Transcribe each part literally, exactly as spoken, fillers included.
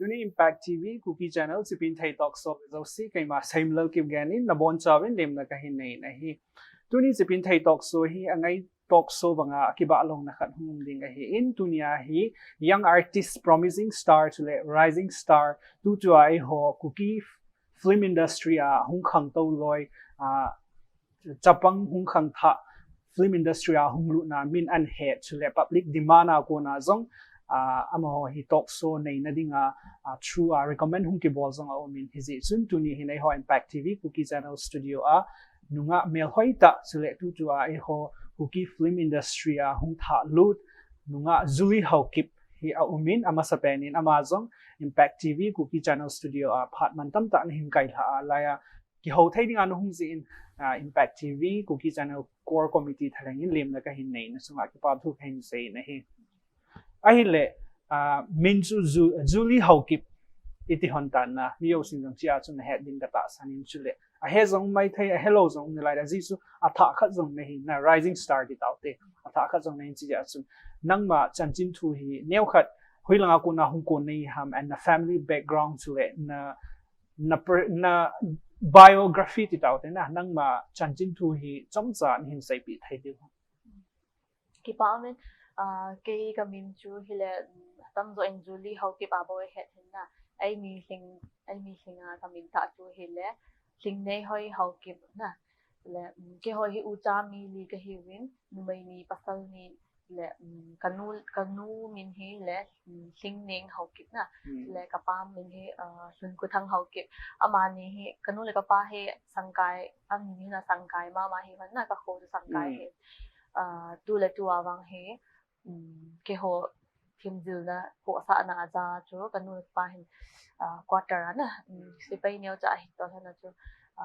Tuni Impact T V Kuki Channel Chipin Thei Talk Show jouse keima Seimlal Kipgen in nabonchauvin lemna kahin nei ahi. Tuni Chipin Thei Talk Show hi angai talk show banga kibahlouna khat hung um ding ahin, tunia hi young artist, promising star chule rising star, tutua eiho Kuki film industry a hung khangtou loi, a, chapang hung khangthah, film industry a hung lutna min ahin het chule public demand a kona jong, a, amaho hi talk show neina dinga, a, through a recommend hung kibol jong aumin, hijeh chun tuni hin eiho Impact T V Kuki Channel Studio a nungah melhoi tah chule tutua eiho Kuki film industry a hung thah lut nungah Julie Haokip hi aumin, amasapen in ama jong Impact T V Kuki Channel Studio a phat mantam tah nahin kailha a, laiya kihou thei dinga nahung jeh in, a, Impact T V Kuki Channel Core Committee thalheng in lemna kahin nei, nasunga kipathu kahin sei ahi. Ahile, a, min chu Ju-, Julie Haokip iti hon tan na, mi jousen jong chia chu nahet ding katahsan in chule. Ahe jong maithei, ahelou jong nalai da, ajeh chu athah khat jong nahi na, rising star ti taute. Athah khat jong nahi chia chu. Nangma chanchin thu hi neokhat hoilanga kona hung kon nahi ham, and na family background chule na, na per-, na biography ti taute na, nangma chanchin thu hi chomcha nahin seipeh thei diu ham? Kipah umin, a, kei kamin chu hile, mm, tamjo in Julie Haokip a bou het hin na. Eimi lhing, eimi lhinga kamin thah chu hile, Lhingneihoi Haokip na. Le, mm, keiho hi ucha mi li kahiuvin, numei ni, pasal ni, le, mm, kanu, kanu min hi le, mm, Lhingneng Haokip na. Hmm. Le kapa min hi, a, Lhunkhuthang Haokip. Amani hi, kanu le kapa hi Sangkai, amani hi na Sangkai mama hi hon na, kakho chu Sangkai Hmm. hi. A, tu le tu a vang hi, um, keiho themjilna, khohsahna a ja chu, kanu le kapa hin, a, quarter a na, um, Hmm. sepai neocha ahi toh hina chu, a,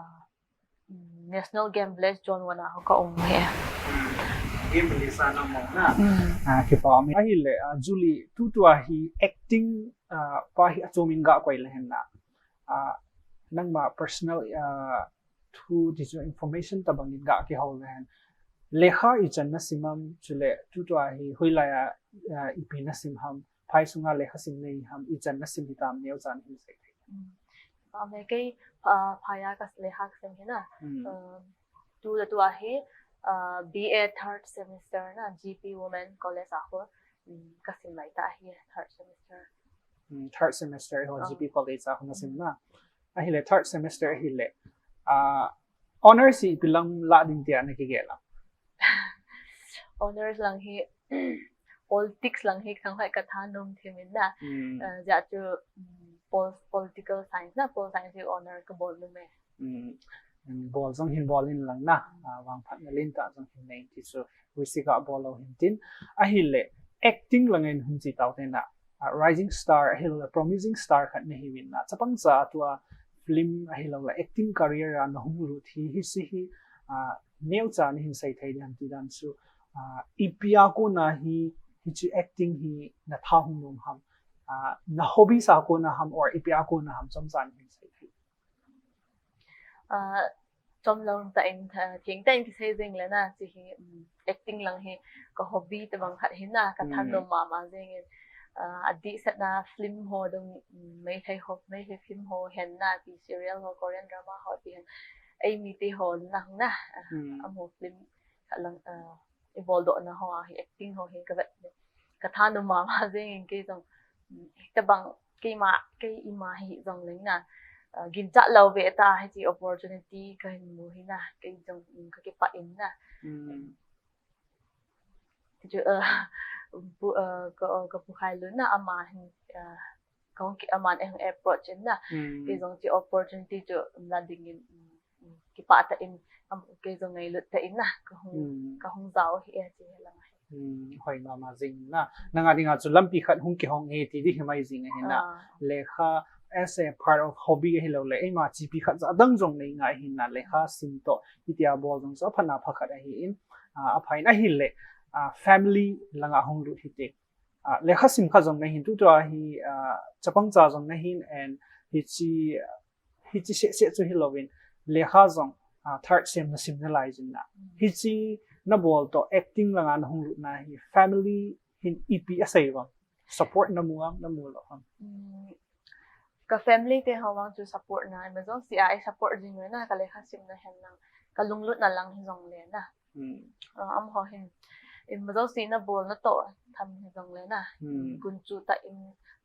um, National Game Village Zone One a ho kaum hi. Hmm. Game Village a naum na. Hmm. A, kipah umin. Ahile, a, Julie, tutua hi acting, a, pa hi achomin gakoi le hen na. A, nangma personal, a, thu ti chu information tabang in gakihou le hen. Lekha ichan nasim ham, chule tutua hi hoilaiya, a, ipi nasim ham, phai sunga lekha sim nahi ham, ichan nasim hitam neocha nahin sei thei. Hmm. Ame kei, a, phaiya ka lekha kasim hi na. Hmm. Um, tu le tua hi, a, B A third semester na, G P Women College a ho, um, kasim lai ta hi third semester. Hmm, third semester ho Ah. G P College a ho nasim Hmm. na. Ahile third semester ahile, a, honours hi ipi lang la ding tia nakigel a? Honours lang hi, politics lang hi thangvah kathanom thim in na. Hmm. A, jeh chu, um, pol-, political science na, pol science hi honour kabol nom e. Hmm. Bol jong hin bol in lang na, a, vangphatna lentah jong hin nei ti chu, huisi gabol lou hin tin. Ahile, acting lang in hung chi taute na, a, rising star, ahilou le promising star khat nahiuvin na. Chapang cha tua film ahilou le acting career a nahung lut hi, hiche hi, a, neocha nahin sei thei ding ham ti dan chu, a, ipi a kona hi, hiche acting hi natha hung nom ham, a, na hobby sa kona ham or ipi a kona ham chomcha nahin sei thei. A, chomlou tah in, a, thengtah in kisei jing le na, hiche hi, um, acting lang hi ka hobby tabang khat hi na, kathanom Hmm. mama jing in, a, adehset na film ho dong, um, Meitei ho, Meitei film ho hen na, ti serial ho, Korean drama ho ti hen. Eimite ho nang na, a, Hmm. amaho film khat lang, a, ibol doh na ho a hi acting ho hi kavet le. Kathanom mama jing in kei jong, um, tabang keima, kei ima hi jong leng na, a, ginchat lou ve ta hiche opportunity kahin mu hi na, kei jong, um, kakipah in na. Hmm. Chu, a, pu, a, ka, ka Pu Khailun na ama hin, a, kahung ki, aman eihung approach in na. Hmm. Kei jong hiche opportunity chu, um, la ding in, um, um, kipah tah in, um, kei jong ngailut tah in na, kahung, Hmm. kahung jao hi e, hiche hi lang ahi. Hmm, hoi mama jing na. Nanga dinga chu lampi khat hung kihong e ti di hi mai jing ahi na. Ah. Lekha as a part of hobby ahilou le, eima chepi khat ja dang jong nei ngai ahi na, lekha sim toh, hitia bol jong chu aphatna pha khat ahi in, a, apha in ahile, a, family langa hung lut hite. A, lekha sim kha jong nahin tutua hi, a, chapang cha jong nahin and hiche, hiche seh seh chu hilouvin lekha jong, a, third sem nasim nalai jin na. Mm. Hiche nabol toh acting langa nahung lut na hi family hin ipi asei uvem? Support namu am, namu lou am? Mm, ka family te ho vang chu support na, ima jouse a ei support jing uve na, ka lekha simna hen lang, ka lunglutna lang hijongle na. Hmm. Ah, amaho hin, ima jouse na bol na toh tham hijongle na. Hmm. Gunchu tah in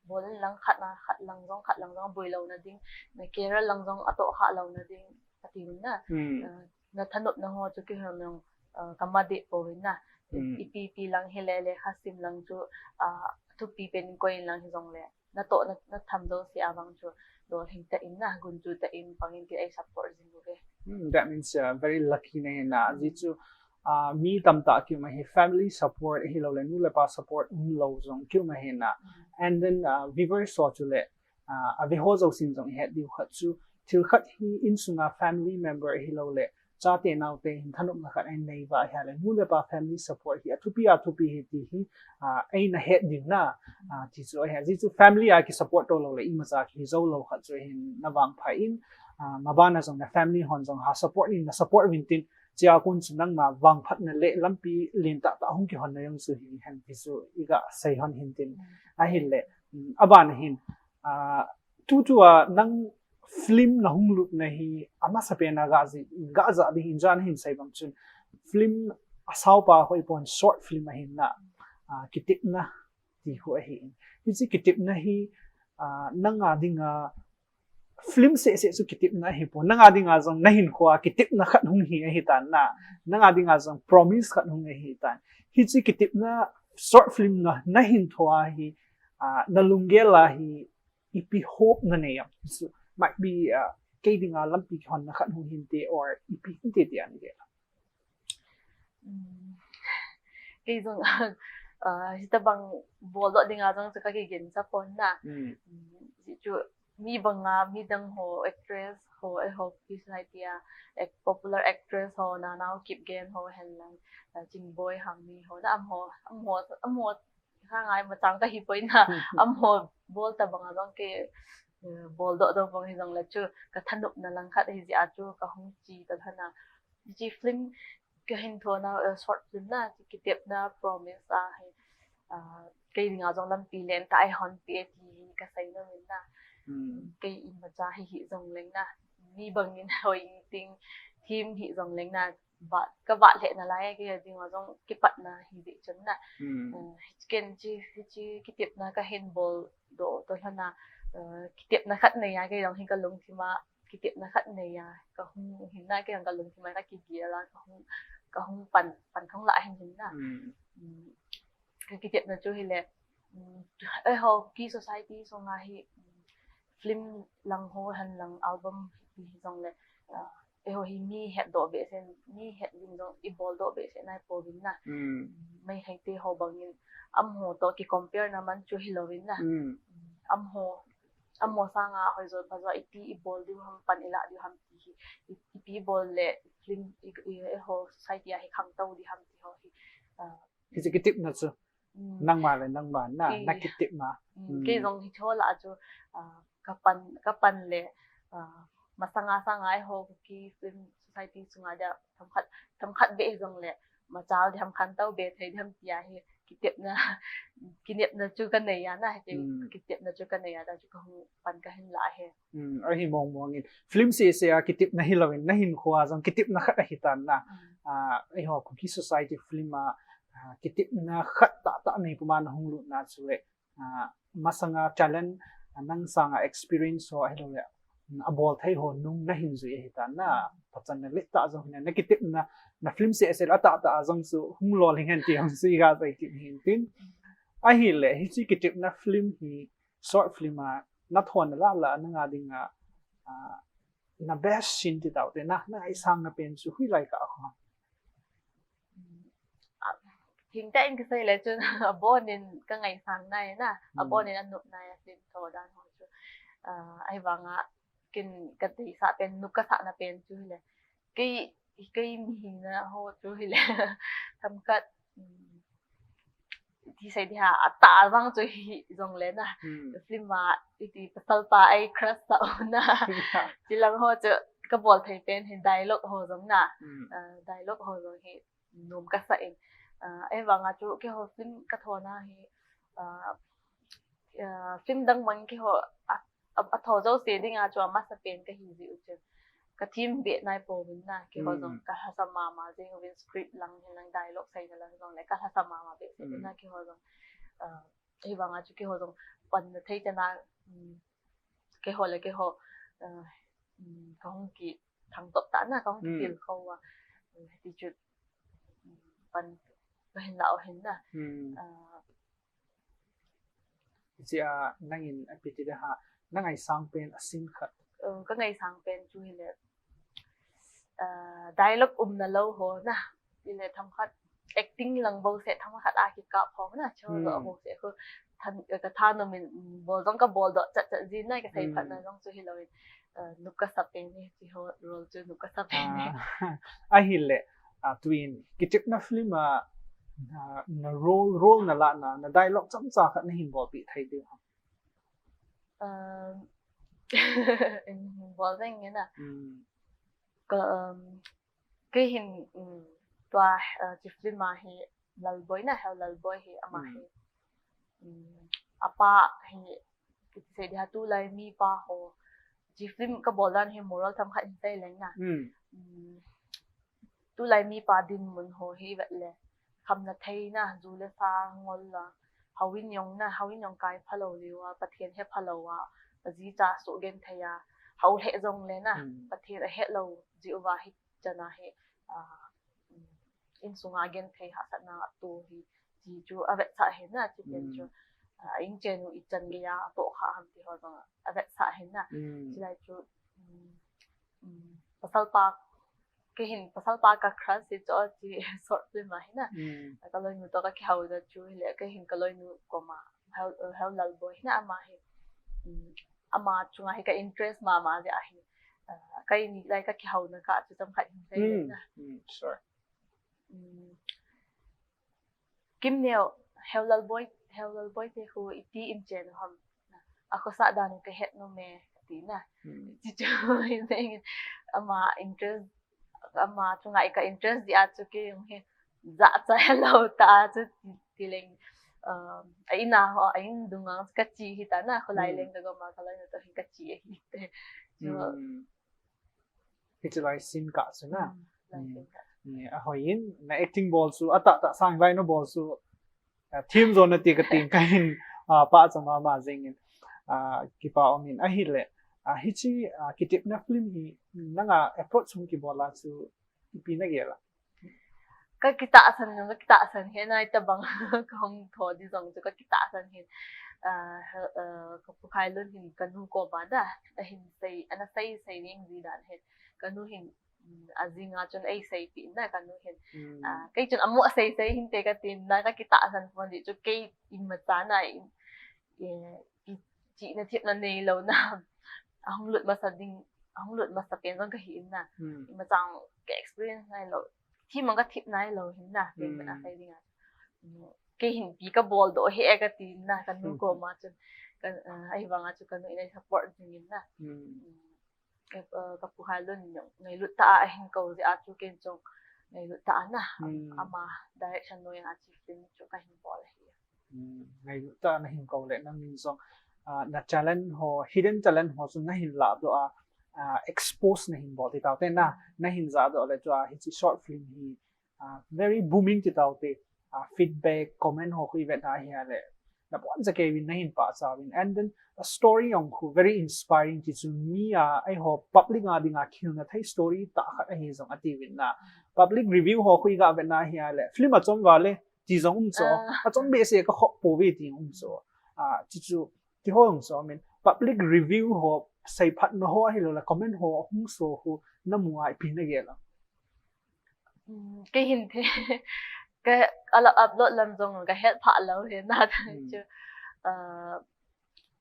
bol in lang khat na, khat lang jong, khat lang jong boi lou na ding, na career lang jong atoh kha lou na ding, ati un na. Hmm. Ah, na thanopna ho chu kihon lang, ah, ka ma deh pouvin na. Hmm. Ipi ipi lang hile lekha sim lang chu, ah, thupi pen in koi in lang hijongle, na toh na, na tham jouse a vang chu, lolhing tah in na, gunchu tah in pang in tin ei support jing uve. Hmm, that means, uh, very lucky nahi na. Hmm. Ajeh chu, uh, mi tamtah kium ahi, family support ahilouleh nu le pa support umlou jong kium ahi na. Hmm. And then, uh, viewers ho chule, uh, ave ho jousen jong ihet diu khat chu, thil khat hi insunga family member ahilouleh chate naote hin thanopna khat einei uva ahile, nu le pa family support hi athupi, athupi ahi ti hi, ah, eina het diu na, ah, ti chu ahi. Ajeh chu family a kisupport to louleh imacha kihijou lou khat chu ahin, na vangpha in, ah, maban a jong na family hon jong ha support in, na support uvin tin, chea kon chu nangma vangphatna le lampi lentah tah hung kihonna jong chu hihen ti chu iga sei hon hin tin. Ahile, um, aban hin, ah, tutua nang film na hung lutna hi amasapen a ga ji, ga ja ding in jan hin sei bang chun film asaopa hoi pon short film ahin na, ah, Kitepna ti khu ahi in. Hiche kitepna hi, ah, nanga dinga film seh seh chu kitepna ahi pon. Nanga dinga jong na hinkhoa kitepna khat hung hi ahi tan na. Nanga dinga jong promise khat hung ahi tan. Hiche kitepna short film na, na hinthoa hi, ah, na lunggel a hi ipi hope na nei am? So, might be, uh, kei dinga lampi kihonna khat hung hinte or ipi hinte ti an gel. Hmm. Kei jong, uh, hitabang bol doh dinga jong chu ka kiginsa pon na. Hmm. Hmm, hichu mi banga, mi dang ho, actress ho, eiho Kuki society a, ac-, popular actress ho, Nanao Kipgen ho, hen lang, uh, Chingboi Hangmi ho, na amaho, amaho, amaho, kha ngai machang ka hi poi na, amaho bol tabang a bang kei, uh, bol doh doh bang hijongle chu, ka thanopna lang khat ahi jeh a chu, ka hung che ta lhon a. Hiche film ka hinthona, uh, short film na, Kitepna promise ahi, uh, kei dinga jong lampi lentah eihon pe e ti hi ka sei nom in na. Hmm. Kei imacha hi hijongleng na, mi bangin hoi in ting, thim hijongleng na, ba, ka vah lheh nalai, kei dinga jong kipatna hi jeh chun na. Hmm. Uh, ken hiche, hiche Kitepna ka hin bol doh to lhon a, uh, kitepna khat nei a, kei jong hi ka lungthim a, kitepna khat nei a, ka hung hin na, kei jong ka lungthim a ka kigel a, ka hung, ka hung pan, pan ka hung lah hin hin na. Hmm. Hmm. Ka kitepna chu hile, um, eiho Kuki society sunga hi, um, film lang ho hen lang album hi hijongle, uh, eiho hi mi hetdoh behseh, mi het ding jong i boldoh behseh nai pouvin na. Hmm. Meitei te ho bangin, amaho toh ki compare na man chu hilouvin na. Hmm. Amaho, amaho sanga hoijo phajo ipi i bol diu ham, pan i lah diu ham ti hi, i, ipi bol le film i, i, eiho society a hi khangtou ding ham ti ho hi, ah, Hiche kitepna chu. Mm. Nangma le nangma na, kei, na kitepna. Mm, mm. Kei jong hiche ho lah a chu, ah, ka pan, ka pan le, ah, masanga sanga eiho Kuki Film Society sunga dia themkhat, themkhat beh hijongle, machal ding ham, khangtou be thei ding ham tia hi kitepna, kinepna chu ka nei a na, hiche, mm, kitepna chu ka nei a, ta chu ka hung pan ka hin lah ahi. Hmm, ahi mong mong in. Film seh seh a kitepna hilouvin, na hinkhoa jong kitepna khat ahi tan na. Hmm. Ah, eiho Kuki society film a, ah, kitepna khat tah tah nei puma na hung lutna chu le, ah, masanga talent, ah, nang sanga experience ho ahilouleh, hmm, abol thei ho nung na hin jui ahi tan na. Hmm. Pachatna le tah jong hin na kitepna, na film seh seh a tah tah jong chu hung lolhing hen ti jong chu iga sei kit hin tin. Hmm. Ahile, hiche kitepna film hi, short film a, na thona lah lah, nanga dinga, ah, na best scene ti taute na, na ngaisang na pen chu hoilai kah a? Ah, thengtah in kisei le chun, abonin ka ngaisang nai na, hmm, abonin anop nai a film tho dan ho chu. Ah, ahivanga, ken ka deisah pen, nop ka sahna pen chu hile. Kei, kei mihina ho chu hile. Themkhat, um, ti sei ding ham, atah vang chu hijongle na. Hmm. Film a, iti pasal pa ei crush sah u na. Chilang ho chu ka bol thei pen hin dialogue ho jong na. Hmm. Ah, dialogue ho jong hi nom ka sa in. Ah, ahivanga chu keiho film ka thona hi, ah, ah, film dang mang keiho, ah, a, a tho jouse dinga chu amasapen kahi jeh u chun. Ka thim be nai pouvin na, keiho jong ka lhasam mama jing uvin, script lang hin lang, dialogue seina lang jong le ka lhasam mama behseh in na, keiho jong, uh, ahivanga chu keiho jong panna thei chana, um, keiho le keiho, uh, um, kahung kithangtop tah na, kahung kitilkhou a, um, hiti chu, um, pan kahin lah u ahin na. Uh, Hichea nangin ipi ti ding ham, na ngaisang pen a scene khat. Uh, ka ngaisang pen chu hile, uh, dialogue umna lou ho na, hile themkhat acting lang bouseh themkhat a kikap ho na, chu lo bouseh khu than, ka thanom in, um, bol jong ka boldoh chat chat jin na, ka seiphatna jong chu hilouvin, uh, nup kasa pen hi, hiche ho role chu nup kasa pen hi. Ah, ahile, ah, tuin, Kitepna film a, ah, na role, role na lahna, na dialogue chomcha khat nahin bolpeh thei diu ham? Um, bol jeng nge na. Ka, um, kei hin, um, tua, uh, hiche film a hi Lalboi na, Heo Lalboi hi, ama hi, um, apa hi, iti sei ding ham, tulai mipa ho, hiche film ka bol dan hi moral themkhat hin sei leng na. Um, tulai mipa dinmun ho hi vet le, khamna theina, ju le sa ngol a, houin jong na, houin jong kai phalou leu a, Pathen he phalou a, aji acha sugenthei a, hou lheh jongle na, Pathen ahet lou jeh uva hi chana hi, ah, insunga genthei hahsatna atoh hi, ti chu avetsah ahin na, hiche pen chu, ah, a-inchen u ichan geiya atoh kha ham ti ho jong avetsah ahin na. Chulai chu, um, um, pasalpa, kei hin pasalpa ka crush hi chu hiche short film a hi na. Ka loinu toh ka kihouna chu hile, kei hin ka loinu koma, Heo, Heo Lalboi hi na, ama hi, um, ama chunga hi ka interest mama jeh ahi. Uh, keini lai ka kihouna kah chu chomkhat hin sei le na. Kimneo, Heo Lalboi, Heo Lalboi te khu iti inchen u ham, akhosah dan u kahet nom e, ati na. Hichu hi jeng in, ama interest, ama chunga ka interest jeh a chu kei jong hi jachat lou tah a chu ti, ti leng, um, a-in a ho, a-in dunga kache hita na, kholai leng kagom a, ka loinu toh hin kache ahite. Hiche lai scene kah chu na. Ahoi in, na acting bol chu atahtah, sang lai na bol chu, ah, themjo nati katin kahin, ah, pachat mama jeng in, ah, kipa um in, ahile, ah, hiche, ah, Kitepna film hi nanga approach hung kibol a chu ipi nagel a? Ka kitahsan jong, ka kitahsan hi nai tabang, kahung tho ding jong chu ka kitahsan hin, ah, ah, ka Pu Khailun hin kanu koma da, ahin sei, ana sei sei ding ji dan hin, kanu hin, um, ajinga chun eiseipeh in na, kanu hin. Ah, kei chun amu asei sei hinte katin na, ka kitahsan pon jeh chu kei imacha na, i, i, ichihna thepna neilou na, ahung lut masa ding, ahung lut masa pen jong kahi in na. Imacha ka experience nailou, thim jong ka thep nailou hin na, kei min asei dinga. Kei hin ipi ka boldoh hih e katin na, kanu koma chun, ka, ah, ahivanga chu kanu in ei support jing in na. Ka, uh, ka Pu Khailun in jong ngailut tah a ahin kou jeh a chu ken jong ngailut tah a na, ama direction noiya hiche film chu kahin bol ahi. Ngailut tah a nahin kou le nangin jong, ah, na talent ho, hidden talent ho chu nahin lahdoh a, ah, expose nahin bol ti taute na, nahin jahdoh le chu, ah, hiche short film hi, ah, very booming ti taute, ah, feedback, comment ho khu ivet na ahile, nabonchauvin nahin pachat uvin. And then, a story jong khu very inspiring ti chu mi a, eiho public a dinga khilna thei story tah khat ahi jong atiuvin na. Public review ho khu iga vet na ahile, film achom vale, ti jong um chu. Achom behseh, ka khop pouve ti um chu. Ah, ti chu, ti ho jong chu, I mean, public review ho, seiphatna ho ahilou le, comment ho hung chu khu, namu a ipi nagel a? Kei hin the, ka, ala upload lam jong kahet pha lou hin na chu. Ah,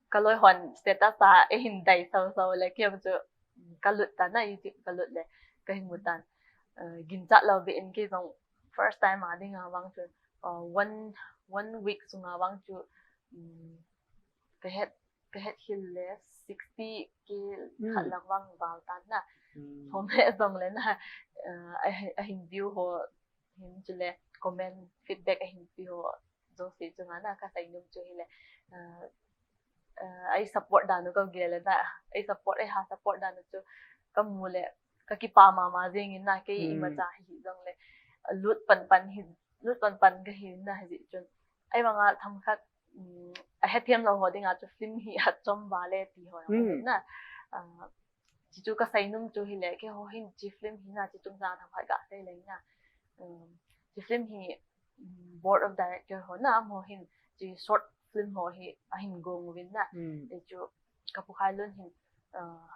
ka loi hon status a eihin dai sau sau le, kei jong chu kalut tan na, YouTube kalut le, kahin mu tan. Ah, ginchat lou beh in kei jong first time a dinga vang chu, ah, one, one week sunga vang chu, um, kahet, kahet hil le sixty K khat lang vang val tan na. Hom le jong le na, ah, ahin view ho, hin chule comment, feedback ahin pe ho jouse chunga na kaseinom chu hile, ah, uh, ei support dan u ka gel le na, ei support, ei ha support dan u chu ka mu le ka kipa mama jing in na, kei Hmm. imacha hi jong le lut pan pan hi, lut pan pan ka hi na hi chun. Ei vanga themkhat, um, a hethem lo ho dinga chu film hi a chom vale ti ho Hmm. na. Uh, chi chu ka sei nom chu hi le, kei ho hin chi film hi na chi chungchang themkhat ka sei le na. Um, chi film hi, um, board of director ho na, amaho hin chi short film ho hi ahin gong uvin na. Hmm. Ei chu ka Pu Khailun hin, uh,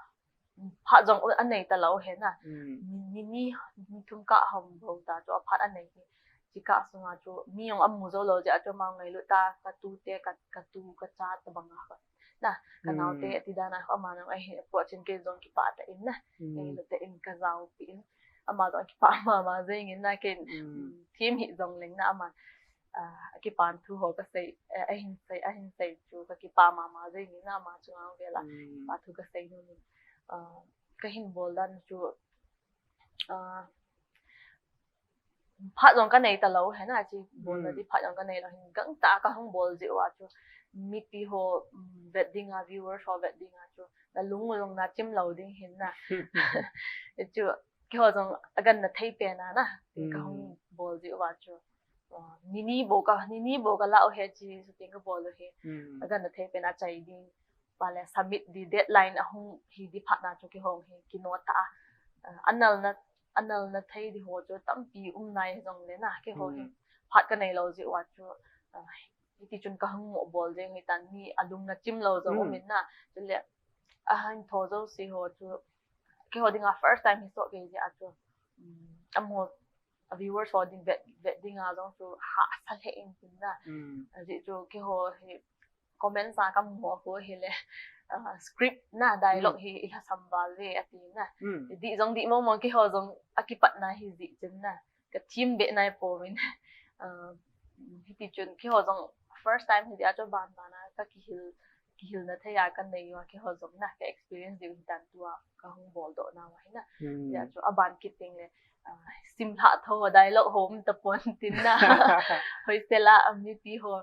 phat jong u- anei ta lo he na. Hmm. Ni, ni, ni, ni thum kah ham bou ta chu a phat anei hi. Chi kah sunga chu mi jong amu jou lo jeh a chu ama ngailut ta, ka tute, ka, ka tu, ka cha tabang a ka. Na, ka Hmm. naote, ati dan a kho ama jong ahin approach in kei jong kipah tah in na. Hmm. Ngailut tah in ka jaopi in. Ama jong kipah mama jing in na kei, Hmm. um, thim hi jong leng na ama. Ah, a kipan thu ho ka sei, eh, ahin sei, ahin sei chu ka kipa mama jing in na ama chunga vel a. Hmm. Pa thu ka sei nom in. Ah, ka hin bol dan chu, ah, phat jong ka nei ta lo he na chi bol na Hmm. di phat jong ka nei lo hin gangtah a ka hung bol jeh uva chu mipi ho, um, vet dinga, viewers ho vet dinga chu na lung u jong na chim lo ding hin na. Chu kei ho jong a gan na thei pen a na. Ka hung Hmm. bol jeh uva chu. Ah, ni ni bou ka, ni ni bou ka la u he chi shooting ka bol u he. Hmm. A gan na thei pen a chai ding. Pa le submit di deadline a hung hi di phat na chu kei ho hi kino ta a. Ah, anal na, anal na thei di ho chu tampi um nai jong le na kei ho hi. Hmm. Phat ka nei lo jeh uva chu, ah, hiti chun ka hung mo bol jeng hi tan mi a lung na chim lo jong Hmm. um in na. Chu le a hin tho jouse ho chu kei ho dinga first time hi soh kei jeh a chu. Um, amaho a viewers ho ding vet, vet dinga jong chu hahsa lheh in tin na. Hmm. Ajeh chu kei ho hi comment sa ka mu ho hi le, ah, script na dialogue hi i lhasam val ve ati na. Hmm. Di jong di mong mong kei ho jong a kipat na hi jeh chun na. Ka thim be nai pouvin. Ah, hiti chun kei ho jong first time hi jeh a chu ban ban a ka kihil, kihil na thei a ka nei uva kei ho jong na ka experience diu hi tan tua ka hung bol doh na uva hi na. Hmm. Jeh a chu a ban kit teng le, ah, sim lhah tho dialogue ho um ta pon tin na. Hoi sela, ah, mipi ho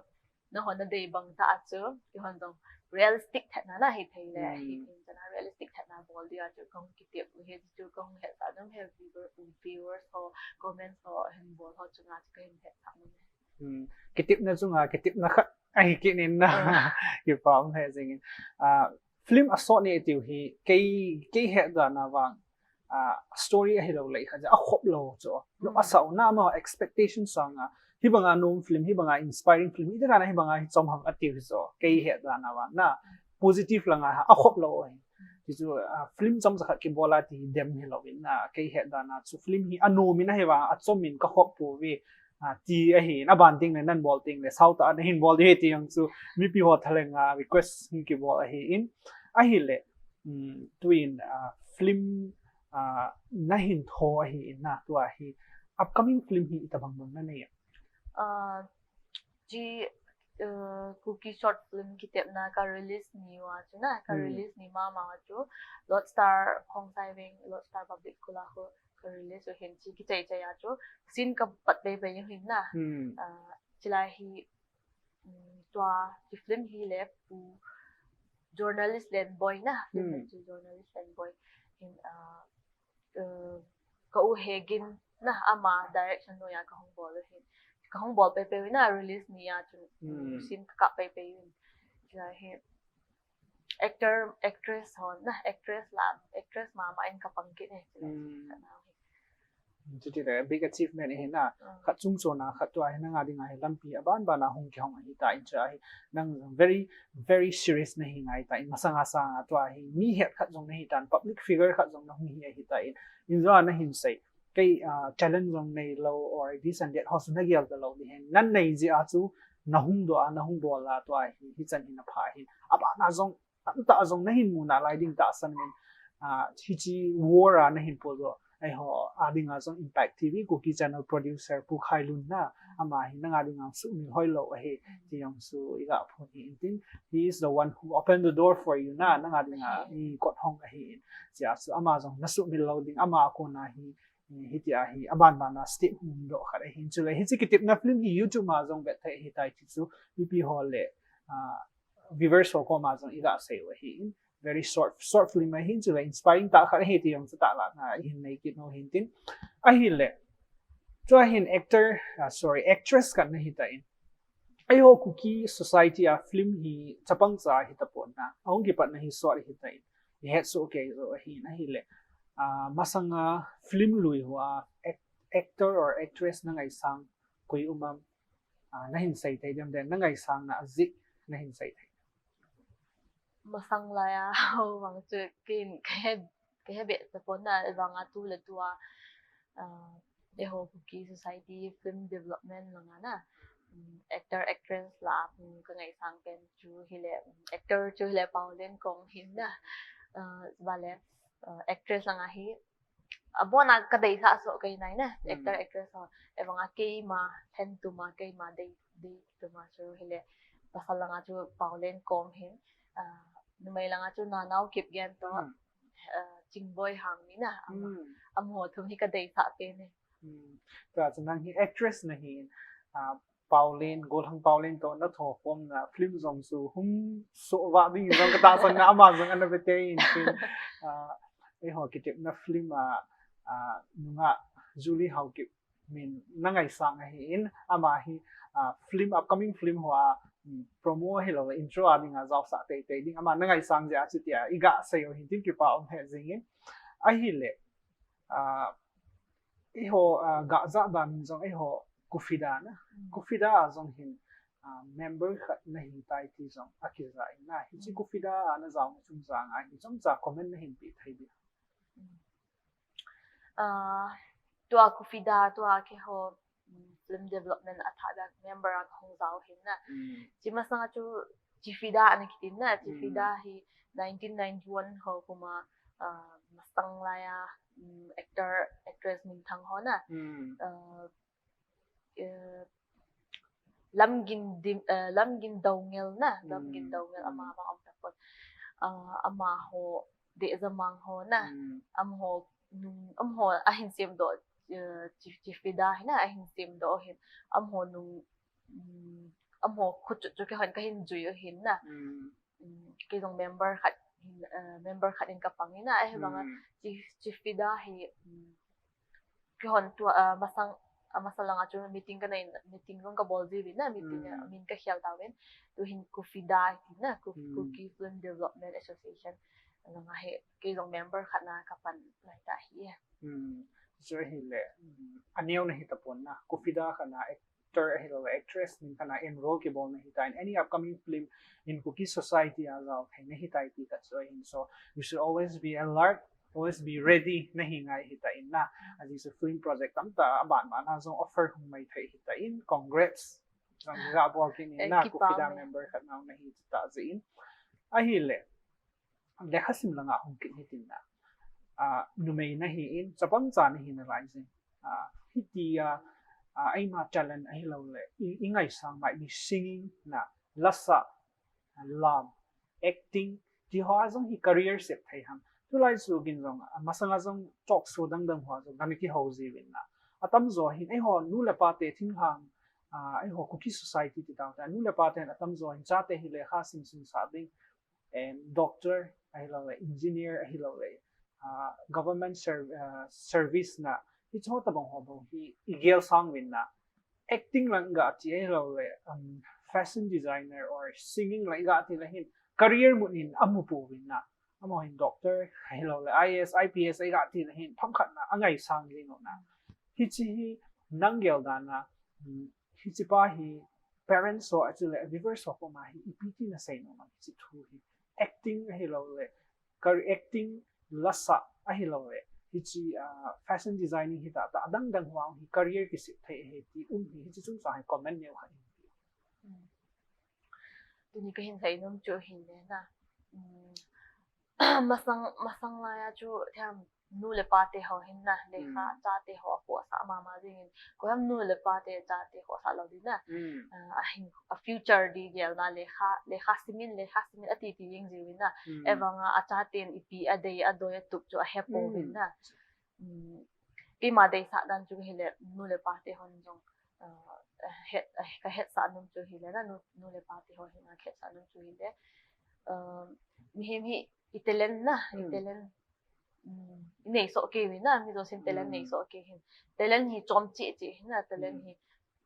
na ho na dei bang ta a chu kei hon jong realistic thet na na hi thei le Hmm. hi thei chana realistic thet na bol dia chu ka hung kitep u he chu ka hung hetsah nom he viewer, viewers ho comments ho hin bol ho chunga chu ka hin hetsah nom. Hmm. Kitepna chunga kitepna khat ahi kit in na. Ah. Kipa um he jing in. Ah, film a sot ni tiu hi kei, kei het dan a vang. Ah, story ahi lo le khat a khop lo chu. Lo Hmm. a sau na ma expectation sang a. Hi banga nom film, hi banga inspiring film, hi dan a hi banga hi chom ham ati hi chu. Kei het dan a vang na positive langa a khop lo hi. Ti chu, ah, film chom cha khat kibol a ti dem hi lo in na kei het dan a chu film hi a nom in a hi vang a chom in ka khop pouve. Ah, ti ahi in a ban ding le nan bol ding le sau ta na hin bol di ti jong chu mipi ho thaleng a request hin kibol ahi in ahi le, um, tuin, ah, film, ah, na hin tho ahi in na tua hi upcoming film hi itabang bang na nei. Ah, chi, uh, Kuki short film kitepna ka release ni uva chu na, ka Hmm. release ni mama uva chu Lord Star Khongsai Veng, Lord Star Public School a ho ka release u hin chi kichai chai a chu scene ka pat pei pei u hin na. Hmm. Ah, chilai hi, um, tua chi film hi le pu journalist Lenboi na, film Hmm. chu journalist Lenboi hin, ah, uh, ka u Hegin na ama direction noiya ka hung bol u hin. Ka hung bol pei pei u na release ni a chu, Hmm. scene ka kap pei pei u hin. Chilai hi actor, actress ho na, actress la, actress mama in ka pang kit e. Hmm. Chuti le big achievement hi na. Ah. Khat chung chon a khat tua hi nanga dinga hi lampi a ban ban a hung kihong ahi ta in chu ahi. Nang very, very serious na hi ngai ta in masanga sanga tua hi mi het khat jong na hi tan, public figure khat jong na hung hi ahi ta in. In jo a na hin sei kei, ah, talent jong nei lo or this and that ho chu na gel ta lo di hin. Nan nei jeh a chu na hung doh a, na hung bol a tua hi, hi chan hi na pha hin. A ban a jong, tam ta jong na hin mu nalai ding tahsan in, ah, hichi war a na hin pol doh. Eiho a dinga jong Impact T V Kuki channel producer Pu Khailun na, ama hi nanga dinga sumil hoi lo ahi, ti jong chu i ga phon hi in tin. He is the one who opened the door for you na, nanga dinga i kot hong ahi in. Chia chu ama jong na sumil lo ding, ama kona hi, hiti ahi, a ban ban a step hung doh khat ahi in. Chule hichi kitepna film hi YouTube ma jong vet thei ahi tai ti chu, mipi ho le, ah, viewers ho koma jong iga sei u ahi in. Very short, short film ahin, chule inspiring tah khat ahi ti jong chu tahlanna ihin nei kit u hintin. Ahile, chua hin actor, ah, sorry, actress khat nahi tan. Eiho Kuki society a film hi chapang cha ahi tapon na. Ahung kipatna hi short ahi tan. Ihet soh kei u ahin ahile. Ah, masanga film lui hoa ac-, actor or actress nangaisang koi um am? Ah, nahin sei thei dem den, nangaisang na ajeh nahin sei thei. Masang laiya, ho vang chu kin kahe, kahe be tapon na, vanga tu le tua, ah, eiho Kuki society film development langa na, um, actor, actress la, um, kangaisang pen chu hile, um, actor chu hile Paolen Kong hin na, uh, vale, uh, actress langa hi, abona kadeisah soh kei nai na, actor, actress ho, evanga keima, then tuma, keima dei, dei tuma chu hile, pasal langa chu Paolen Kong hin, uh, numei langa chu Nanao Kipgen to, uh, Chingboi Hangmi na, ama, amaho thum hi kadeisah pen e. Hmm. Tua chu nang hi actress nahin, ah, Paolen, Golhang Paolen to nathokhomna film jong chu hung soh vah ding jong katahsan na, ama jong ana vete in film, ah, eiho kitepna film a, ah, nungah Julie Haokip min nangaisang ahin, ama hi, ah, film, upcoming film hoa, um, promo hilou, intro a dinga jaosah teitei ding, ama nangaisang jeh a chutia iga sei u hintin kipa um he jingin. Ahile, ah, eiho, ah, gah jah dan in jong eiho Kufida na. Kufida a jong hin, ah, member khat nahi tai ti jong akija in na. Hiche Kufida a najaona chungchang a hi chomcha comment nahin pe thei ding. Ah, tua Kufida, tua keiho, um, film development a thah dan member a kahung jao hin na. Chi masanga chu Chifida ana kitin na. Chifida hi nineteen ninety-one ho kuma, ah, masang laiya, um, actor, actress minthang ho na. Ah, eh, Lamgin Dim-, eh, Lamgin Doungel na, Lamgin Doungel ama bang um tapon. Ah, amaho, Dehjamang ho na. Amaho nung, amaho ahin semdoh, eh, Chi-, Chifida hi na, ahin semdoh hin. Amaho nung, um, amaho khuchut chu keihon kahin jui u hin na. Um, kei jong member khat hin, eh, member khat in kapang in na, ahivanga Chi-, Chifida hi, um, keihon tua, ah, masang, ah, masang langa chu meeting kanei, meeting jong kabol jiuvin na, meeting, ah, min kakhel tauvin. Tu hin Kufida hi na, Ku-, Kuki Film Development Association. Langa hi, kei jong member khat na kapan lai ta hi. Chu ahile, um, aneo nahi tapon na, Kufida khat na, actor ahilouleh actress min khat na enroll kibolna hitan, any upcoming film in Kuki society a jao theina hitai ti khat chu ahin. So you should always be alert, always be ready nahi ngai hitan na. Ajeh chu film project tamtah aban ban a jong offer hung mai thei hitan, congrats. Jong ga bol kit in na, Kufida member khat na nahi tah jeh in. Ahile, lekhasim langa hung kit hitin na. Ah, numei nahin, chapang cha nahi nalai jin. Ah, hitia, ah, eima talent ahilouleh, i, ingaisang mai mi singing na, lasa, lam, acting, ti hoa jong hi career sep thei ham. Tulai chu gin jong, ah, masanga jong talk show dang dang hoa jong, gami kihou jiuvin na. Atamjo hin, eiho nu le pa te thinglhang, ah, eiho Kuki society ti tau ta, nu le pa ten atamjo hin, chate hi lekha sim sim sah ding, em, doctor ahilouleh, engineer ahilouleh, ah, government serv-, ah, service na, hiche ho tabang ho bou hi igel sang uvin na, acting lang ga ti ahilouleh, um, fashion designer or singing lang ga ti le hin, career mun in amu pouvin na, amaho hin doctor ahilouleh, I A S, I P S ga ti le hin, themkhat na angaisang jing u na. Hiche hi nang gel dan na, um, hiche pa hi parents ho, achule viewers ho koma hi ipi ti nasei nom am hiche thu hi? Acting ahilouleh, career acting, lasa ahilouleh, hiche, ah, fashion designing hita tah adang dang hoa hi career kisep thei ahi ti um hi, hiche chungchang hi comment neo khat hin pe. Hmm. Tuni kahin sei nom chu hin le na. Hmm. Masang, masang laiya chu thiam nu le pa te ho hin na, lekha, chate ho apohsah mama jingin, koiham nu le pa te chate khohsah lou ding na. Ah, ahin, a future di gel na, lekha, lekha simin, lekha simin ati ti jing jiuvin na. Evanga achaten ipi adei, adoi, atup chu ahe pouvin na. Um, keima deisah dan chu hile nu le pa te hon jong, ah, eh, het, eh, kahetsah nom chu hile na, nu, nu le pa te ho hin kahetsah nom chu hile. Um, mihem hi i talent na, i Hmm. talent. Um, i nei soh kei uvin na, mi jousen talent Hmm. nei soh kei uvin. Talent hi chom cheh cheh ahi na, talent Hmm. hi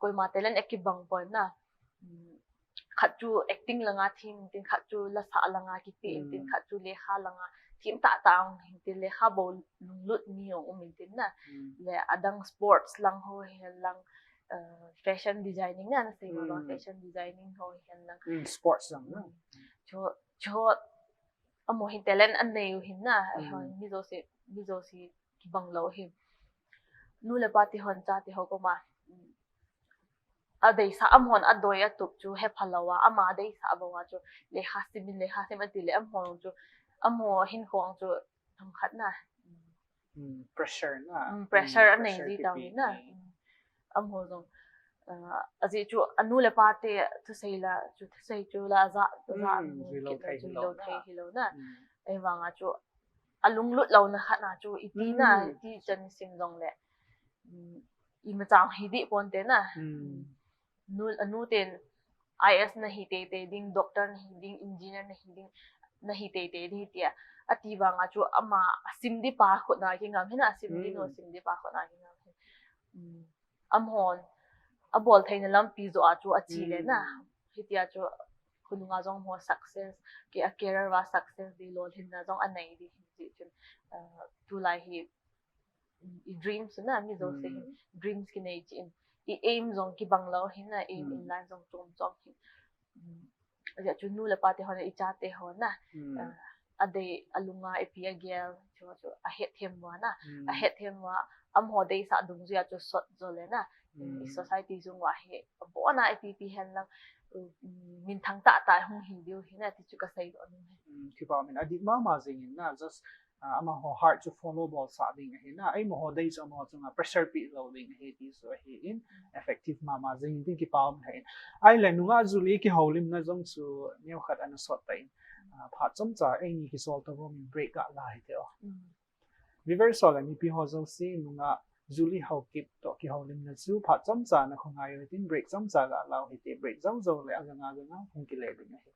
koima talent akibang pon na. Um, khat chu acting langa them intin, khat chu lasa langa kipe intin, Hmm. khat chu lekha langa them tah tah hung hintin, lekha bou lunglut mi hung um intin na. Hmm. Le adang sports lang ho hihen lang, uh, fashion designing na, nasei mo lo, Hmm. fashion designing ho hihen lang. Hmm, sports lang na. Hmm. Chu, chu amaho hin talent anei u ahin na, Hmm. mi jouse, mi jouse kibang lou ahi. Nu le pa te hon chate ho koma, um, adeisah, amahon adoi atup chu hepha lou a, ama adeisah bou a chu lekha sim in, lekha sim ati le amaho chu, amaho hinkho chu themkhat na. Hmm, pressure na. Hmm, pressure Hmm, anei pressure ji kipe tau na. Hmm. Amaho jong, ah, ajeh chu anu le pa te thusei la, chu thusei chu la aja, aja Hmm, mu jui lou kit thei chu hi jui lou lou na. thei hi lou na. Hmm. Ahivanga chu alunglut louna khat na chu iti na, Hmm. iti chan sim jong le. Hmm, imacha hi dih ponte na. Hmm. Nu, anu ten I A S nahi teitei ding, doctor nahi ding, engineer nahi ding, nahi teitei ding tia. Ati vanga chu ama asim ding pa khut na kingam ahi na, asim ding Hmm. asim ding pa khut na kingam ahi. Hmm. Amahon abol theina lampi joh a chu ache le na. Hmm. Hitia chu khonunga jong amaho success, ke a career a success ding lolhinna jong anei ding ahi chun, uh, tulai hi i dreams na, mi jouse hi Hmm. dreams kinei cheh in, i aim jong kibang lou ahi na, aim Hmm. in life jong chom chom ahi. Hmm. Ajeh chu nu le pa te hon ichate hon na, Hmm. ah, adei alunga ipi agel chu, chu ahetthem uva na, Hmm. ahetthem uva, amaho deisah dungjuia chu sot jo le na, Hmm. i society jung uva hi abon a ipi ipi hen lang, um, minthang tah tah hung hi diu ahi na, ti chu kasei doh nom ahi. Hmm, kipa umin, adih mama jing in na, just ah, amaho heart chu follow bolsah ding ahi na, eimaho dei chu amaho chunga pressure peh lou ding ahi ti chu ahi in, effective mama jing in tin kipa um lheh in. Ahile nungah Julie kihoulimna jong chu neokhat ana sot tan, ah, phat chomcha eini kisol to bou min break ga la hite o. Mm. Viewers ho le mipi ho jouse nungah Julie Haokip toh kihoulimna chu phat chomcha na khut ngai u hitin break chomcha ga lau hite, break jou jou le agang'a gang'a hung kile ding ahi.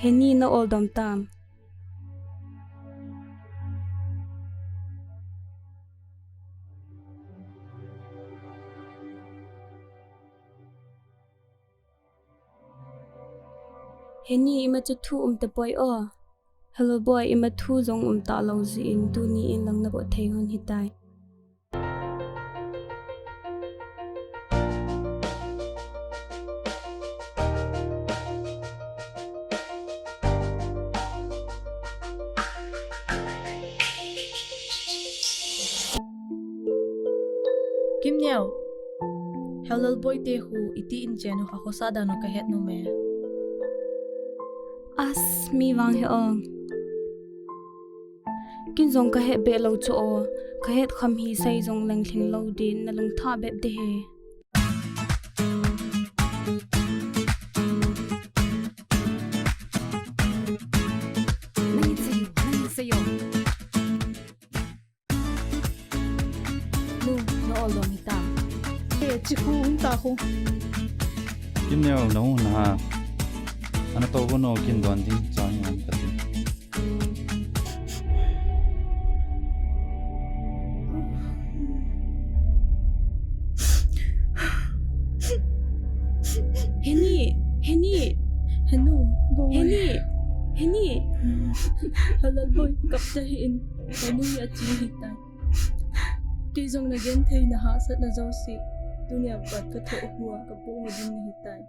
Heni na oldom tam. Heni ima chu thu um tapoi o. Hello boy, ima thu jong um talou jeh in tuni in lang na bol thei hon hitai. Hello, Lalboi te khu iti in chen u kha khosa dan u ka het nom e. As, mi vang he ong. Kin jong ka het be lo chu o, ka het kham hi sei jong leng lhing lo din na lung tha bep de he. Nang in sei, nang in sei o. Nu, na ol lom hita. E, chi khu hung ta khu. Kin neo na hu na ha. Ana to ko no kin don ding chang ngan ka ti. Heni, Heni, Henu, Boi. Heni, Heni. Halal boy, kap ta hi in. Henu ya chi hi ta. Kei jong na gen thei na hahsatna jouse. Tunia pat ka thoh hua ka po ho ding na hi tai.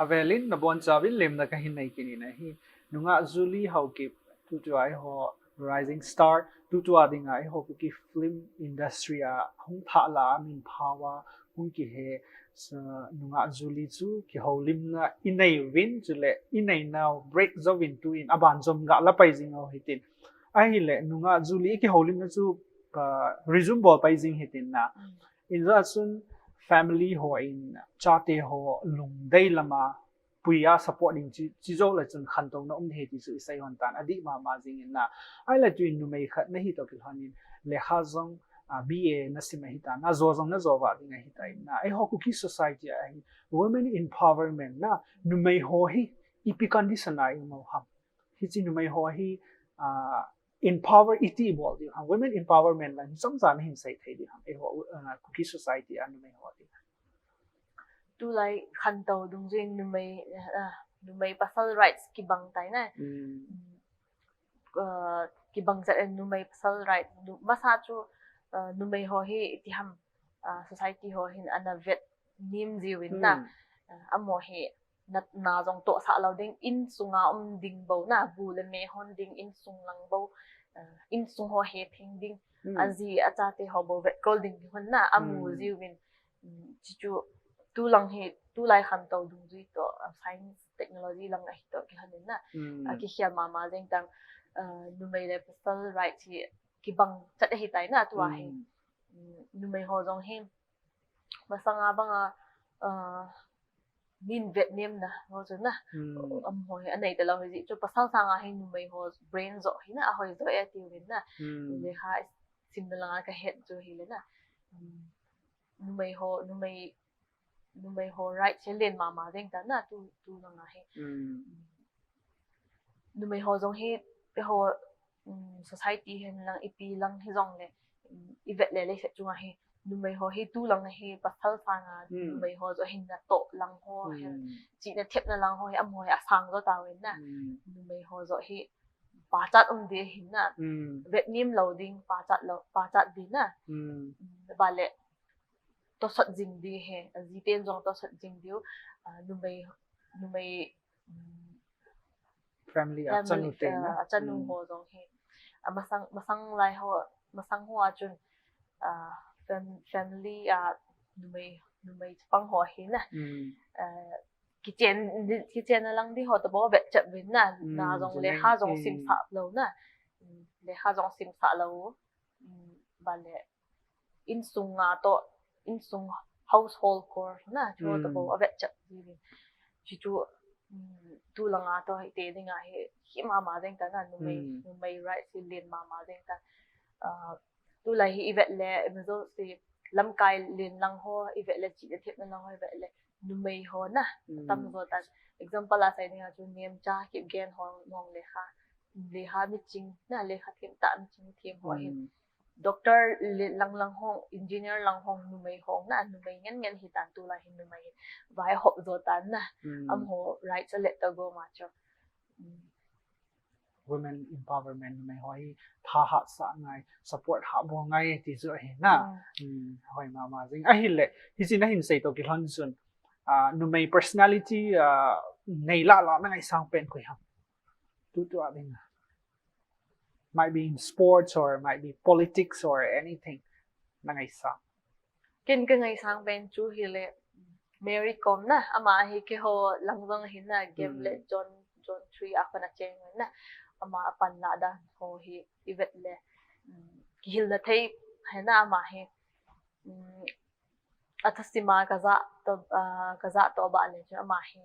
Avelin nabonchauvin lemna kahin nei kit in ahi. Nungah Julie Haokip, tutua eiho rising star, tutua dinga eiho Kuki film industry a hung thahla a min phau a hung kihe, sa, Nungah Julie chu kihoulimna inei uvin, chule inei nau break jouvin tuin aban jom ga la pai jing u hitin. Ahile Nungah Julie kihoulimna chu, ah, resume bol pai jing hitin na. Mm. Inja chun family ho in chate ho lungdei lama puia support ding chi, chi jou le chun khantouna um ding ahi ti chu isei hon tan, adih mama jing in na. Ahile tuin numei khat nahi toh kilhon in lekha jong, ah, B A nasim ahi tan, ajo jong najo vah ding ahi tan na. Eiho Kuki society a hi women empowerment na, numei ho hi ipi condition a i um u ham. Hichi numei ho hi, ah, empower iti bol diu ham, women empowerment lang hi chomcha nahin sei thei diu ham, eiho, ah, Kuki society a numei ho ti. Tulai khantou dungjui in numei, ah, numei pasal rights kibang tai na. Mm. Ah, kibang chat in numei pasal right, nu-, masa chu, ah, numei ho hi iti ham, ah, society ho hin ana vet nim jiuvin na. Hmm. Ah, amaho hi na, na jong tohsah lou ding, insunga um ding bou na, bu le me hon ding, insung lang bou, ah, insung ho hetheng ding, Hmm. aji achate ho bou vetkol ding hon na, amu Hmm. jiuvin, um, chuchu tulang hi, tulai khantou dungjui toh, ah, science, technology lang ahi toh kilhon in na. Hmm. Akikhel mama jeng tan, ah, numei le pasal right hi kibang chat ahi tai na, tua hi. Hmm. Um, numei ho jong hi, masanga banga, ah, min vetnemna ho chu na. Hmm. Amaho hi anei talou hi jeh chu pasal sanga hi numei ho brain joh hi na, ahoi joh e atiuvin na. Hmm. Lekha simna langa kahet chu hile na. Um, numei ho, numei, numei ho right hi len mama jeng tan na, tu, tulanga hi. Hmm. Numei ho jong hi, eiho, um, society hen lang, ipi lang hijongle, um, ivet le leiset chunga hi, numei ho hi tulanga hi pasal sanga, Hmm. numei ho joh hin natoh lang ho, Hmm. hin chihna thepna lang ho hi, amaho hi asang jo tauvin na. Hmm. Numei ho joh hi pachat um ding ahin na. Hmm. Vetnem lou ding, pachat lou, pachat ding na. Hmm. Um, bale, tosot jing ding ahi, ajiten jong tosot jing diu, ah, numei, numei, um, family, family, achanu te na. Ah, achanu Hmm. ho jong hi. Ah, masang, masang lai ho, masang ho a chun, ah, fam-, family, ah, numei, numei chapang ho hi na. Hmm. Ah, kichen, kichenna lang ding ho toh bou vetchet uvin na, Hmm, na jong le, chuleng. Ha jong Hmm. simsah lou na. Hmm, lekha jong simsah lou. Hmm, bale. Insunga toh, insung household chore na, chu toh bou Hmm. avetchet jiuvin. Chuchu, um, tulanga toh hite dinga hi, hi mama jeng tan na, numei, Hmm. numei right hi len mama jeng tan. Ah, tulai hi ivet le, imajouse lamkai len lang ho, ivet le chihna thepna lang ho, ivet le numei ho na, Hmm. tam jo tan. Example a sei dinga chu Nemcha Kipgen ho, mong lekha, lekha miching na, lekha them tah miching them ho hi. Hmm. Doctor le-, lang lang ho, engineer lang ho, numei ho na, numei ngen ngen hi tan tulai hi numei hi. Vaihop jo tan na, Hmm. amaho right sa let go ma chu. Hmm. women empowerment, numei ho hi thahat sah ngai, support hah bol ngai ti chu ahi na. Hmm. Hmm, hoi mama jing. Ahile, hiche nahin sei toh kilhon chun, ah, numei personality, ah, nei lah lah na ngaisang pen koi ham? Tutua ding. Might be in sports or might be politics or anything. Na ngaisang. Ken ka ngaisang pen chu hile Mary Kom na, ama hi keiho lang jong ahin na, game Hmm. le zone, zone three a kona cheng na, ama apan lah dan ho hi ivet le, um, kihilna thei ahi na ama hi, um, athasim a kaja toh, ah, kaja toh bah le chu ama hi,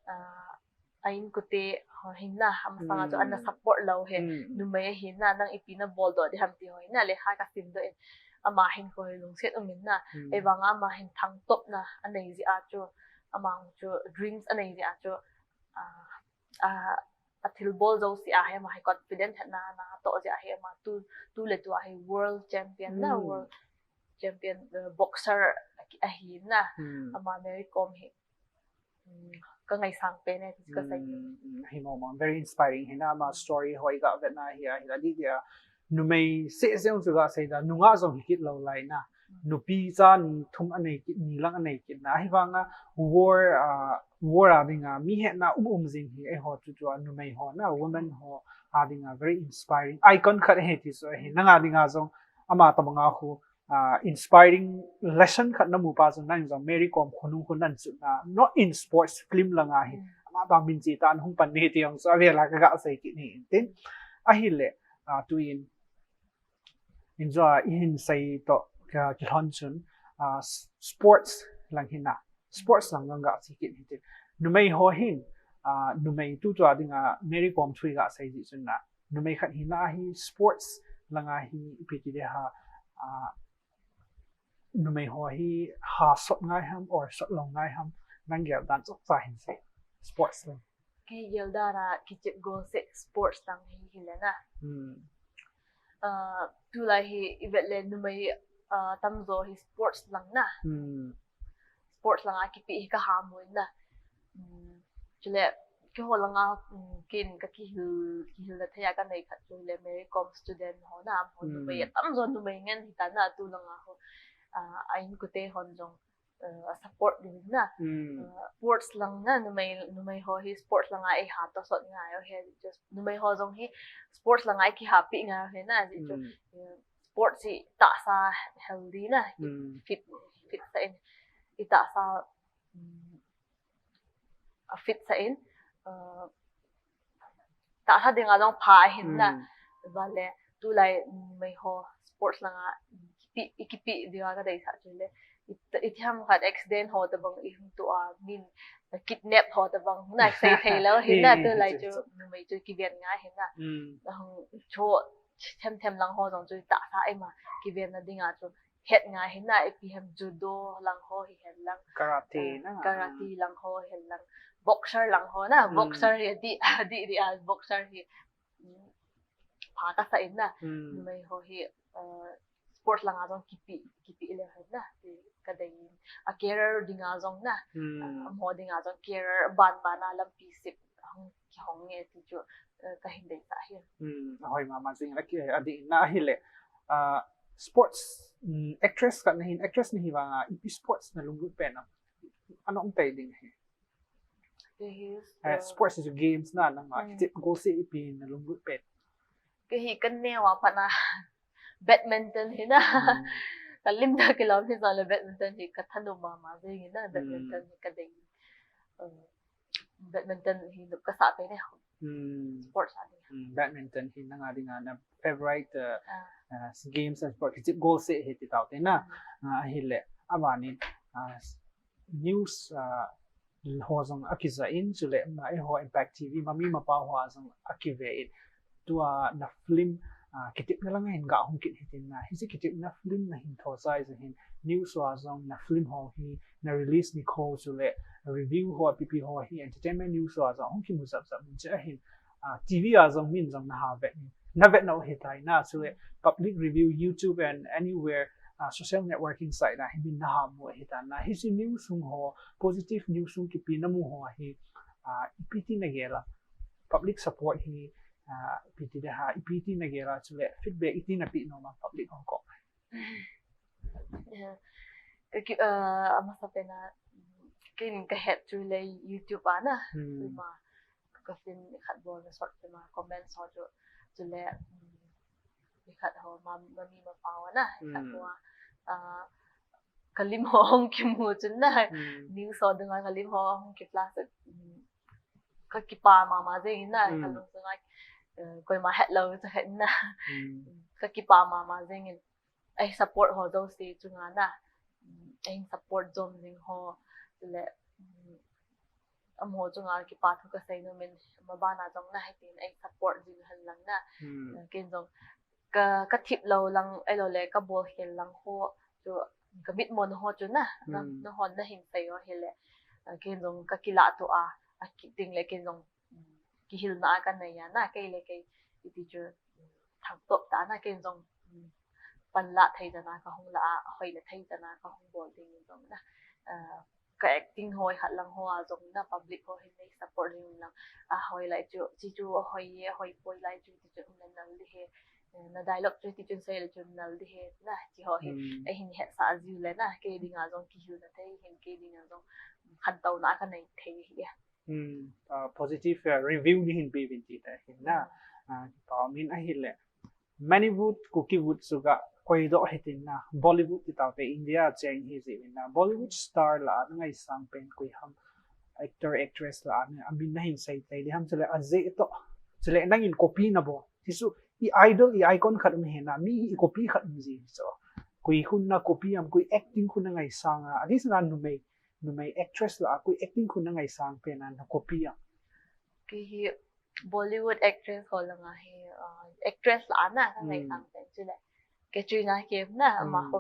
ah, a inkote ho hin na, amasanga chu Hmm. ana support lou hi, Hmm. numei ahin na, nang ipi na bol doh ding ham ti ho hin na, lekha kasim doh in, ama hin koi lungset um in na, Hmm. ahivanga ama hin thangtop na anei jeh a chu, ama chu dreams anei jeh a chu, ah, ah, athil bol jouse a hi ama hi confident hetna ana toh jeh a hi ama tu, tu le tu a hi world champion na, Hmm. world champion, uh, boxer ahi na, Hmm. ama Mary Kom hi. Hmm, ka ngaisang pen e, ti ka sei. Hmm, hmm, hi mo mo, very inspiring hi na ama story ho iga vet na hi a, hi la di dia. Numei seh jeng chu ga sei da, nungah jong hi kit lou lai na. Hmm. Nupi cha ni thum anei kit, ni lang anei kit na. Ahivanga war, ah, war a dinga mi hetna um um jing hi, eiho chu chu a numei ho na, women ho a dinga very inspiring icon khat ahi ti chu ahi. Hmm. Nanga dinga jong ama tabanga khu, ah, inspiring lesson khat namu pa chu nang jong Mary Kom khonung khu nan chu na, not in sports, film langa hi. Hmm. Ama ta min chi ta an hung pan ni ti jong chu avel a kaga sei kit ni tin. Ahile, ah, tuin, in jua ihin sei toh, ah, kilhon chun, ah, s-, sports lang hi na. Sports lang nang ga sei kit hi tin. Numei ho hin, ah, numei tutua dinga Mary Kom thu iga sei jeh chun na. Numei khat hina hi sports langa hi ipi ti ding ham, ah, numei ho hi ha sot ngai ham or sot lou ngai ham, nang gel dan chomcha hin sei. Sports lang. Kei gel dan a kichep gol seh sports lang hi hile na. Hmm. Ah, tulai hi ivet le numei, ah, tamjo hi sports lang na. Hmm. Sports langa kipe hi ka ha mo in na. Hmm. Chule, keiho langa, um, ken ka kihil, kihilna thei a ka nei khat chu le Mary Kom student ho na, amaho Hmm. numei atamjo numei ngen hita na tu langa ho. Ah, a inkote hon jong, uh, a support ding na. Hmm. Uh, sports lang na, numei, numei ho hi sports langa eiha toh sot ngai u hi, just numei ho jong hi sports langa eikihapi ngai u hi na, ji chu, Hmm. uh, sports hi tahsa healthy na, Hmm. fit, fit sah in, itahsa, um, a fit sah in, uh, tahsa dinga jong pha ahin na. Hmm. Vale, tulai, um, numei ho sports langa kipe, ikipe dinga ka deisah chu le. I, itiham khat accident ho tabang ihung toh a min kidnap ho tabang na sei thei lou hin na, Eh, eh, tulai eh, chu eh. Numei chu kiven ngai hin na. Hmm. Ahung cho them them lang ho jong chu tahsa ima kivenna dinga chu het ngai hin na, ipi ham judo lang ho hi hen lang. Karate Ah, na. Karate lang ho hi hen lang. Boxer lang ho na, Hmm. boxer hi di, di, di, ah, boxer hi. Hmm. Pha ka sah in na. Hmm. Numei ho hi, uh, sports langa jong kipe, kipe le hen na. Ti ka dei in. A career dinga jong na. Hmm. Ah, amaho dinga jong career ban ban a lampi sep hung kihong nge ti chu, uh, ka hin deisah hi. Hmm, ahoi mama jing la ki, adih na ahile. Ah, sports, mm, actress khat nahin, actress nahi vanga, ipi sports na lunglut pen am? Ana um tei ding hi. Kei hi, Eh, uh, sports is games na, nang a, Hmm. kichep gol seh ipi na lunglut pen. Kei hi ka neo a pat na badminton hi na. Hmm. Ka lim da kilom hi jong le badminton hi ka thanom mama jing hi na, Hmm. badminton hi ka dei. Uh, badminton hi nop ka sah pen e. Hmm. Sports a ding. Hmm, badminton hi nanga dinga na favorite, uh, Ah. uh, games and sport. Kichep gol seh hi ti tau te na. Hmm. Ah, ahile, abanin, ah, news, ah, ho jong akija in, chule, na, eiho Impact T V, mami mapa ho a jong akive in. Tua na film, ah, kitepna langa hin ga hung kit hitin na. Hiche kitepna film nahin thou chai jong hin, news ho a jong na film ho hi, na release nikho chule, review ho, ipi ipi ho hi, entertainment news ho a jong hung kimu jap jap in che ahin. Ah, T V a jong min jong na ha vet in. Na vet nau hitai na, chule, public review, YouTube and anywhere, ah, social networking site a hi min na ha mu hitan na. Hiche news hung ho, positive news hung kipe na mu ho hi, ah, ipi ti na gel a. Public support hi, Ipi ti ding ham, ipi ti nagel a chule feedback iti napeh nom ham public ho koma? Ka ki, uh, amasa pen a, ken kahet chu le YouTube a na. Hmm. Ima, ka film khat bol na short film a comment ho chu, chule, um, ikhat ho ma, mami mapa ho na, ikhat Hmm. ho a, uh, kalim ho hung kimu chun na. Hmm. News ho dunga kalim ho hung ki flash, um, ka kipa mama jeng in na, Hmm. kalung sunga, uh, koima het lou chu het na. Hmm. Ka kipa mama jeng in. Ei support ho jouse chunga na, um, ei support jom jing ho, chule, um, amaho chunga kipa thu kasei nom in, mabana jong na hitin ei support jing hen lang na. Hmm. Uh, ken jong ka, kathip lou lang, ahilou le kabol khel lang ho, chu kamit mo na ho chu na, na, Hmm. nahon nahin sei ho hile, uh, ken jong kakilah to a, akit ding le ken jong, um, kihilna a kanei a na, kei le kei, iti chu, um, thangtop ta na, ken jong, um, panla thei jana kahung la a, hoi le thei jana kahung bol ding in jong na. Uh, ka acting ho, khat lang ho a jong na, public ho hin nei support ding lang. A hoi lai chu, chi chu hoi ye, hoi poi lai chu, ti chu um nal ding ahi. Eh, na dialogue chu ti chun sei le chun nal ding ahi na, chi ho hi. Hmm. Ei hin hetsah jiu le na, kei dinga jong kihilna thei hin, kei dinga jong khantouna kanei thei hi. Hmm. Uh, positive, uh, review nahin pe uvin ti ta hin na. Hmm. Uh, pa min ahile. Manipur, Kuki Wood chu ga koi doh hitin na. Bollywood ti taute India cheng hi jeh in na. Bollywood star lah a nangaisang pen koi ham, actor, actress lah a na, amin nahin sei thei ding ham, chule ajeh toh. Chule nangin copy nabol. Ti chu i idol, i icon khat um hi na, mi hi i copy khat um ji chu. Koi khu na copy ham, koi acting khu nangaisang a. Ati sanga numei, numei actress lah a, koi acting khu nangaisang pen a na copy ham? Kei hi Bollywood actress ho langa hi, uh, actress lah a na, Hmm. kangaisang pen chu le. Katrina Kaif na, ama Hmm. ho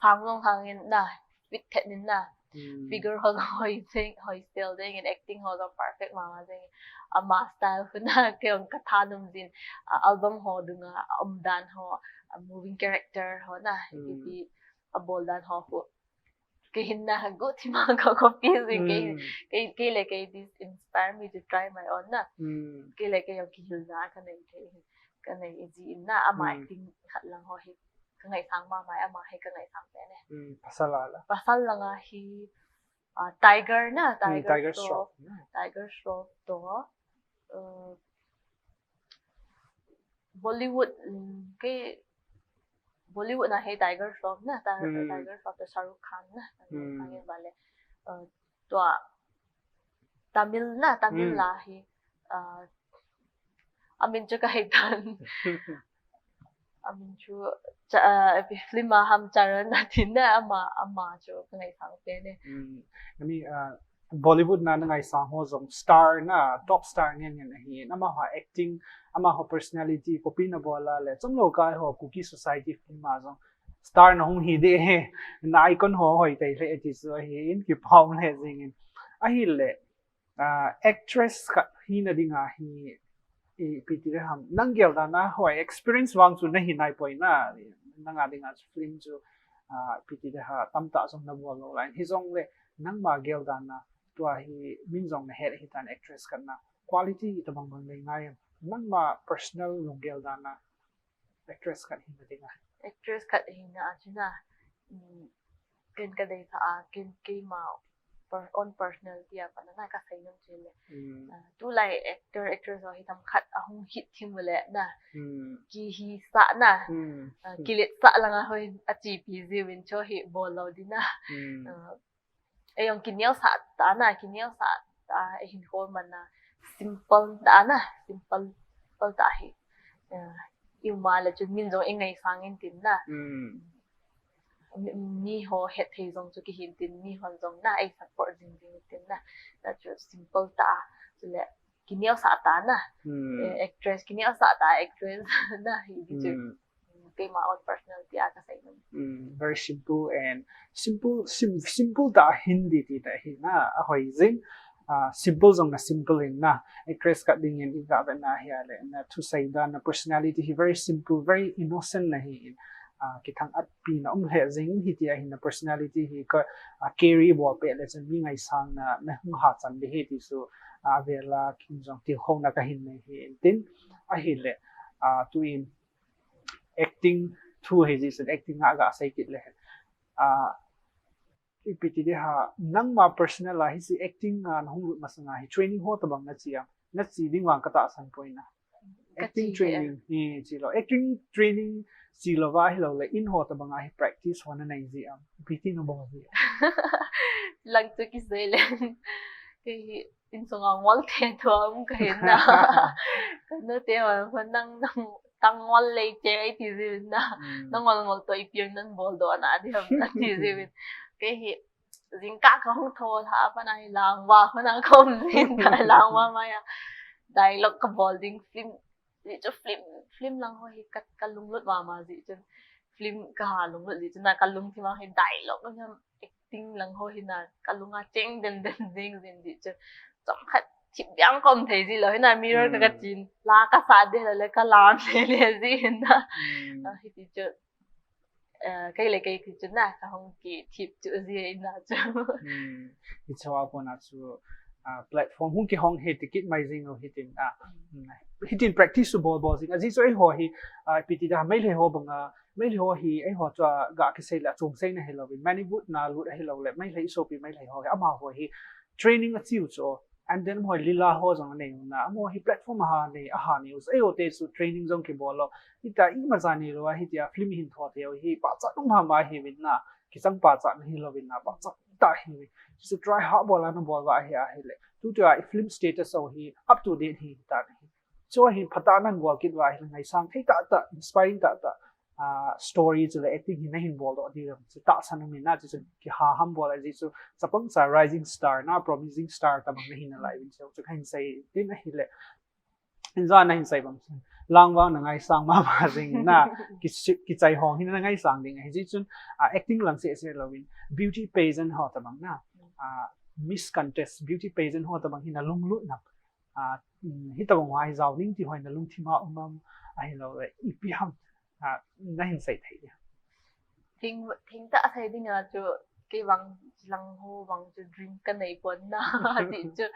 sang jong sang in na, fit thet in na. Hmm. Figure ho jong hoi jeng, hoi sel jeng in, acting ho jong perfect mama jeng in. Ama style khu na, kei jong katha nom jin, uh, album ho dunga, umdan ho, uh, moving character ho na, Hmm. ipi abol dan ho khu. Kei hin na, go thima ka copy jing, kei, Hmm. kei, kei le kei, this inspire me to try my own na. Hmm. Kei le kei jong kihilna kanei thei, kanei ji in na, ama Hmm. acting khat lang ho hi kangaisang mama, ama hi kangaisang pen e. Hmm, pasal a la? Pasal langa hi, ah, Tiger na, Hmm, Tiger Tiger Shroff. Shroff na. Tiger Shroff toh, uh, Bollywood, um, kei Bollywood na hi Tiger Shroff na, Ti-, Hmm. Tiger Shroff toh Shah Rukh Khan na, Shah Rukh Khan Hmm. in vale. Uh, tua Tamil na, Tamil Hmm. lah a hi, uh, amin chu kahei tan. Amin chu, cha-, uh, film a ham Charan atin na, ama, ama chu kangaisang pen e. Hmm. Ami, uh, Bollywood na nangaisang ho jong star na, top star ngen ngen ahi. Amaho acting, amaho personality, copy nabol a le, chomlou kai ho, Kuki society film a jong star nahung hi ding ahi. Na icon ho hoi tei le ti chu ahi in, kipa um le jing in. Ahile, uh, actress khat hina dinga hi, ipi ti ding ham, nang gel dan a, hoi, experience vang chu nahi nai poi na, nanga dinga chu film chu, ah, ipi ti ding ham, tamtah jong nabol lou lai. Hijongle, nangma gel dan a, tua hi min jong nahet ahi tan, actress khat na, quality itobang bang nei ngai em? Nangma personal lunggel dan a, actress khat hina dinga. Actress khat hina a chu na, um, ken kadei kha a, ken keima per-, own personality a pat na kasei nom chu le. Hmm. Ah, tulai actor, actress ho hi themkhat ahung hit thim u le na. Hmm. Kihisah na. Hmm. Ah, kiletsah langa hoi achepi jiu vin chu hi bol lou ding na. Hmm. Ah, ei jong kineosah ta na, kineosah ta, ei hinkho man na, simple ta na, simple, simple ta hi. Ah, i um a le chun min jong eingaisang in tin na. Hmm. Mi, miho hetthei jong chu kihin tin, mihon jong na, ei support jing jing tin na. Na chu simple ta, chule kineosah ta na. Hmm. Eh, actress, kineosah ta actress na, hi di chu. Hmm. Keima own personality a kasei nom. Hmm, very simple and simple, sim-, simple ta hin di ti ta hi na, ahoi jing. Ah, simple jong na simple in na, actress khat dingin iga vet na hi a le, na thusei dan, na personality hi very simple, very innocent na hi in, ah, kithang-at pi na um le jing in, hiti a hin na personality hi ka, ah, carry bol peh le chun mi ngaisang na, nahung hahchan ding ahi ti chu, a vela kin jong tilkhouna kahin nei hi intin, ahile, a, tuin acting thu hi jeh chun acting a gasei kit le, a, ipi ti ding ham, nangma personal a hiche acting a nahung lut masanga hi training ho tabang nachi am, nachi ding vang katahsan poi na. Acting training hi chi lou. Acting training chi lou va hilou le, in ho tabang a hi practice ho nanei ji am, ipi ti nabol ji am? Lang chu kisei le. Kei hi insung a ngol thei thou um kahin na. Kanu te ho, nang, nang tang ngol lei che ai ti jiuvin na. Hmm. Nangol ngol toh ipi nanbol doh na ding ham ati jiuvin. Kei hi jingkah kahung thou lha a pat na hi langva, hon a kaum jin ta langva mai a. Dialogue kabol ding film, jeh chu film, film lang ho hi ka, kalunglut mama jeh chun. Film kaha lunglut jeh chun na kalungthim a hi dialogue jong acting lang ho hi na kalung a cheng den den jing jin jeh chun. Chomkhat thip biang kaum thei ji lou hi na mirror ka, hmm, kachin. La kasah ding le, le kalam le le ji hi na. Hmm. A, hiti chu. Eh, kei le kei ti chu na, kahung kithip chu ji hi na chu. Hmm. Hiche a kona chu, ah, platform hung kihong hi ti kit mai jing lou hitin, ah, hmm, hitin practice chu bol bol jing. Ajeh chu eiho hi, ah, ipi ti ding ham, Meitei ho banga, Meitei ho hi, eiho chu, ah, ga kisei le, chong sei na hilou vin. Manipur na lut ahilou le, Meitei sopi Meitei ho hi, amaho hi training achiu chu. And then amaho lila ho jong anei u na, amaho hi platform aha nei, aha nei u, eiho te chu training jong kibol lou. Hita imacha neilou a, hitia film hin tho thei u hi, pachat um mama hiuvin na, kichang pachat na hilou vin na, pachat tah hiuvin. Chu try hah bol a nabol uva ahi, ahile. Tutua i film status ho hi up to date hi, hita hi. Chu hi phatah a nabol kit uva ahile, ngaisang thei tahtah, inspiring tahtah, ah, story chule acting hi nahin bol doh ding ham chu tahsan um in na, chu chu kiha ham bol a, jeh chu chapang cha rising star na, promising star tabang nahi nalai uvin chu, chu kahin sei tin ahile. Inja nahin sei bang chun, lang vang nangaisang mama jing na, ki, kichai hong hi nangaisang ding ahi jeh chun, ah, acting lang seh seh louvin, beauty pageant ho tabang na, ah, Miss Contest, beauty pageant ho tabang hi nalunglut nam, ah, um, hitabang ho hi jao ding ti ho hi nalungthim a um am, ahilou le ipi ham, ah, nahin sei thei ding ham? Thing, thing tah sei ding a chu, kei vang lang ho vang chu dream kanei pon na, ti chu,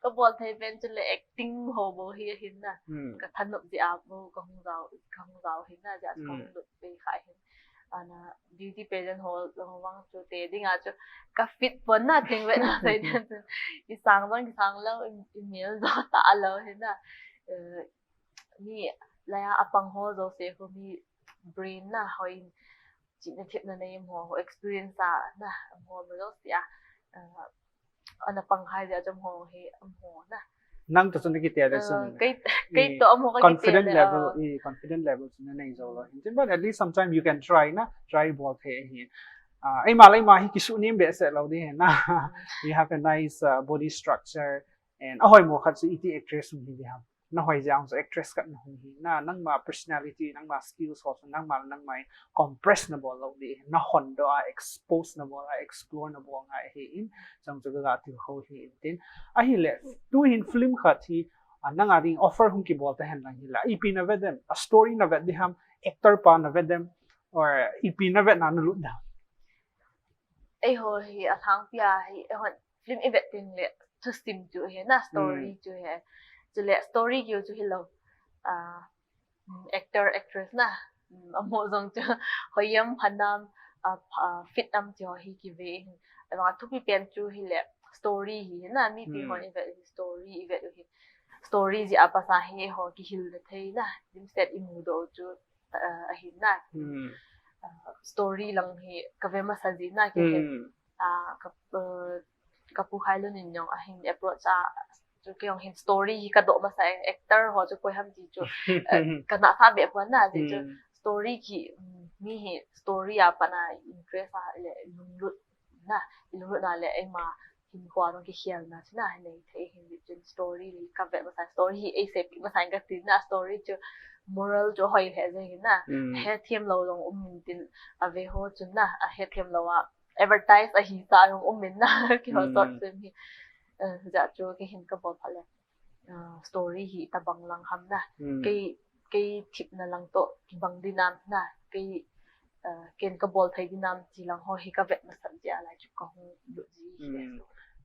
kabol thei pen chu le acting ho bou hi ahin na. Hmm. Kathanop jeh a bou kahung jao, kahung jao hin na, jeh a chu, hmm, kahung lut pe kha hin. Ana beauty pageant ho, ho vang chu te ding a chu, ka fit pon na, thing vet na sei ding chu. Isang jong kisang lou, i, imel jong tah lou hin na. Eh, mi laiya apang ho jouse khu mi brain na hoi, chihna thepna nei amaho, ho experience a na amaho ma jouse a, ah, ana pang khai jeh a chu amaho hi amaho na. Nang toh chu nakite le, ah, chun. Kei, kei, eh, toh amaho kakite confident le, level, ah, eh, confident level chu nanei jou lou. But at least sometime you can try na, try bol thei ahi. Ah, eima le eima hi kisunem behseh lou ding ahi na. You have a nice, uh, body structure and ahoimo khat chu iti actress hung hi ding ham. Nahoi jeh a chu actress khat nahung hi na, nangma personality, nangma skills ho chu nangma le nangma in compress nabol lou ding, nahon doh a, expose nabol a, explore nabol ngai ahi in, chang chu kaga tilkhou hi intin. Ahile, tuhin film khat hi, ah, nanga ding offer hung kibol tahen lang hile, ipi navet dem, a story navet ding ham, actor pa navet dem, or ipi navet na nalut dem? Eiho hi alhangpi a hi, eihon film ivet teng le thusim chu hi na, story, hmm, chu hi. Chule story kiu chu hilou. Ah, mm, actor, actress na. Mm, amaho jong chu hoiya phanam, ah, pha-, ah, fit am ti ho hi kive hin. Ahivang a thupi pen chu hile story hi na, mipi, hmm, hon ivet hi story ivet u hi. Story jeh a pat a hi ho kihil na thei na. Dimset imudoh u chu, ah, ahi na. Hmm. Ah, story lang hi kave masa ji na kei hi. Hmm. Ah, ka, ah, ka Pu Khailun in jong ahin approach a, chu kei jong hin story hi kadoh masa e, actor ho chu koi ham ti chu, ah, kanasa be pon na, ti chu, hmm, story hi, mm, mi hi story a pat a interest a le lunglut na, lunglut na le eima hinkho a jong kikhel na chu na, nei thei hin ti chun story hi kavet masa, story hi eiseipeh masa in kati na, story chu moral chu hoi lheh jeng in na, hmm, hethem lou jong um in tin, ave ho chun na, ahethem lou a advertise ahi sa jong um in na, keiho, hmm, short film hi. Eh, jeh chu kei hin kabol phat le, ah, story hi tabang lang ham na. Hmm. Kei, kei thepna lang toh kibang ding nam na. Kei, ah, ken kabol thei ding nam ti lang ho hi kavet masat jeh a lai chu kahung lut ji hi. Hmm.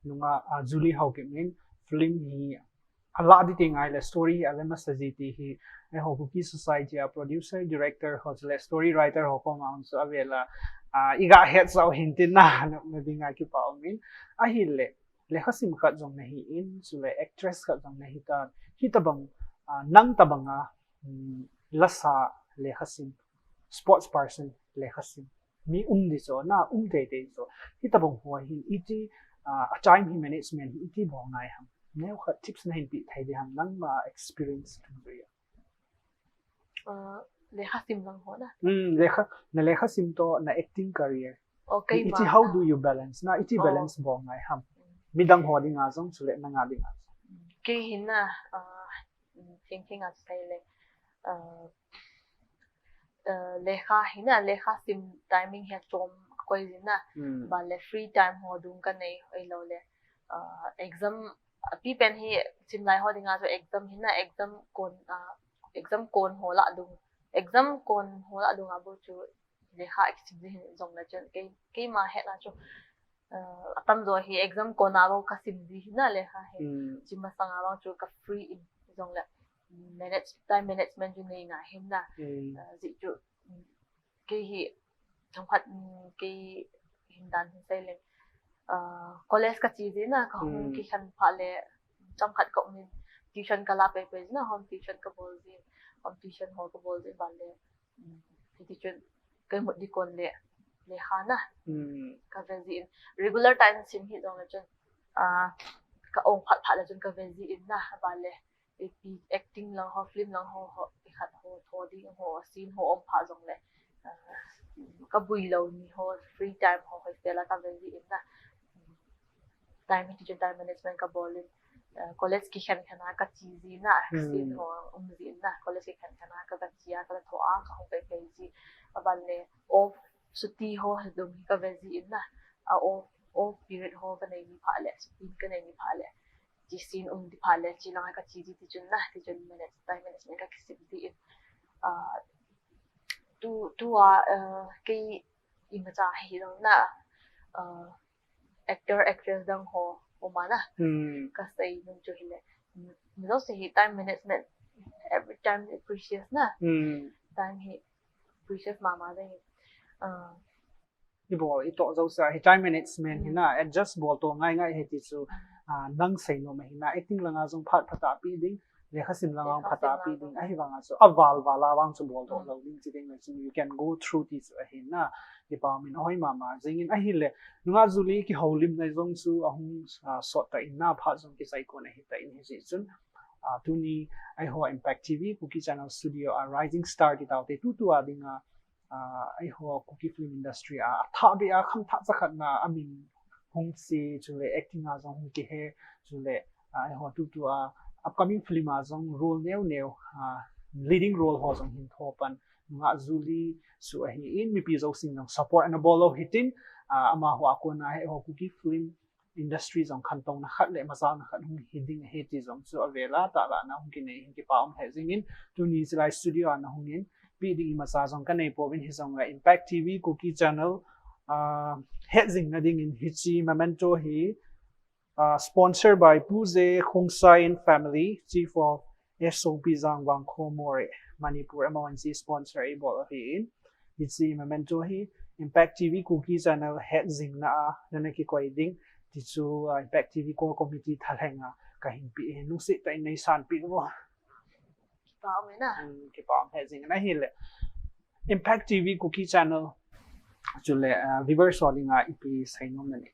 Nunga, ah, Julie Haokip in film hi alah ding ti ngai le story hi ave masa ji ti hi, eiho Kuki Society a producer, director ho chule story writer ho koma jong chu avel a, ah, iga hetsah u hin tin na, na, na dinga kipa umin. Ahile, lekhasim khat jong nahi in, chule actress khat jong nahi tan. Hitabang, ah, nang tabang a, um, lasa lekhasim, sports person lekhasim. Mi um ding chu, na um teitei chu. Hitabang ho hin iti, ah, a time hi management hi iti bol ngai ham. Neokhat tips nahin pe thei ding ham, nangma experience through jui a. Ah, lekhasim lang ho na. Hmm, lekha, na lekhasim toh, na acting career. Okay, iti, ma, how do you balance? Na iti balance bol ngai ham. Midang ho dinga jong, chule nanga dinga jong. Kei hin na, ah, thengtheng a chu sei le. Ah, ah, lekha hi na, lekhasim timing hi achom koi jin na. Hmm. Ban le free time ho dung kanei, ahilou le, ah, exam, apipen hi simlai ho dinga chu exam hi na, exam kon, ah, exam kon ho lah dung. Exam kon ho lah dung a bou chu lekha kisim ji hin jong le chun kei, keima hetna chu, ah, atamjo hi exam kon a bou kasim ji hin na lekha hi. Hmm. Hiche masang a vang chu ka free in jong le manage, time management chu nei ngai hin na. Hmm. Ah, jeh chu, kei hi, chomkhat, um, kei hin dan hin sei le. Ah, college kache ji na, kahung kikhen phat le, chomkhat ka um in, tuition kala peipei ji na, home tuition kabol ji, home tuition ho kabol ji ban le, um, hiti chun, ka imut ding kon le, lekha na, kave ji in. Regular time sim hi jong le chun, ah, ka ong phat phat le chun kave ji in na, ban le, ipi acting lang ho, film lang ho, ho, ikhat ho, tho ding ho, scene ho um phat jong le, ah, kaboi lou ni ho, free time ho, hostel a kave ji in na. Time hi tichun time management kabol in, ah, college kikhen khen a kache ji na, scene ho um ji in na, college kikhen khen a ka, kache a, kala tho a, kahung peipei ji, aban le off, chutti ho, hidung hi kave ji in na, a off, off period ho kanei ni phat le, chutti kanei ni phat le. Hiche scene um ding phat le, hiche lang a kache ji tichun na, tichun manage, time management kakisim ji in. Ah, tu, tua, ah, kei imacha hilou na, ah, actor, actress dang ho, um a na. Hmm. Kasei nom chu hile. Mi jouse hi time management, every time is precious na. Hmm. Time hi precious mama ding. Ah, ibol, itoh jouse a hi time management hi na, adjust bol to ngai ngai ahi ti chu, ah, nang seinom ahi na, acting langa jong phat phatah pe ding, lekhasim langa jong phatah pe ding, ahivanga chu aval val a vang chu bol to lou ding ti ding le chu, you can go through ti chu ahi na, kipa umin ahoi mama jing in ahile, nungah Julie kihoulimna jong chu ahung, ah, sot tan na, phat jong kichai kon ahi tan hijeh chun, ah, tuni eiho Impact T V Kuki Channel Studio a rising star ti taute tutua dinga, ah, eiho Kuki film industry a, athah beh a khangthah chakhat na amin hung che, chule acting a jong hung kihe, chule, ah, eiho tutua upcoming film a jong role neo neo, ah, leading role ho jong hin tho pan nungah Julie chu ahi in, mipi jousen jong support ana bol lou hitin, ah, amaho a kona hi eiho Kuki film industry jong khantouna khat le majalna khat hung hi ding ahi ti jong chu avel a tahlang na hung kinei hin kipa um lheh jing in, tuni chulai studio a na hung in, pe ding imacha jong kanei pouvin, hijongle Impact T V Kuki Channel, ah, het jing na ding in hiche memento hi, ah, sponsor by Pu J Khongsai and family, Chief of S O P Jangwang Kho Moreh, Manipur, amahon hiche sponsor eibol ahin. Hiche memento hi Impact T V Kuki Channel het jing na a, nana kikoi ding ti chu, ah, Impact T V Core Committee thalheng a kahin pe ahi, lungset tah in neisan peh uvo. Kipa um e na. Hmm, kipa um lheh jing in ahile. Impact T V Kuki Channel chule, ah, viewers ho dinga ipi seinom nanei?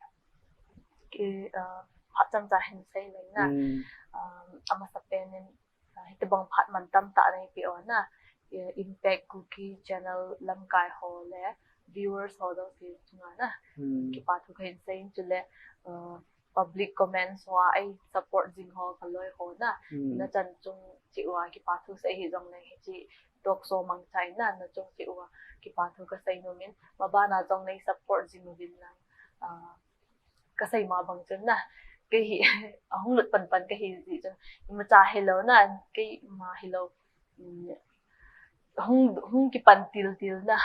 Kei, ah, phat chomcha hin sei leng na. Hmm. Ah, amasapen in, ah, hitobang phat mantam tah neipe u na. Eh, Impact Kuki Channel lamkai ho le viewers ho jouse chunga na. Hmm. Kipa thu kahin sei in chule, ah, public comments hoa ei support jing ho kaloi ho na. Hmm. Nachung cheh uva kipa thu sei hijongle hiche talk show mangcha in na, nachung cheh uva kipa thu kasei nom in, mabana jong nei support jing uvin lang, ah, kasei ma bang chun na, kei hi ahung lut pan pan kahi jeh chun, imacha hilou na, keima hilou, um, hung, hung kipan til til na,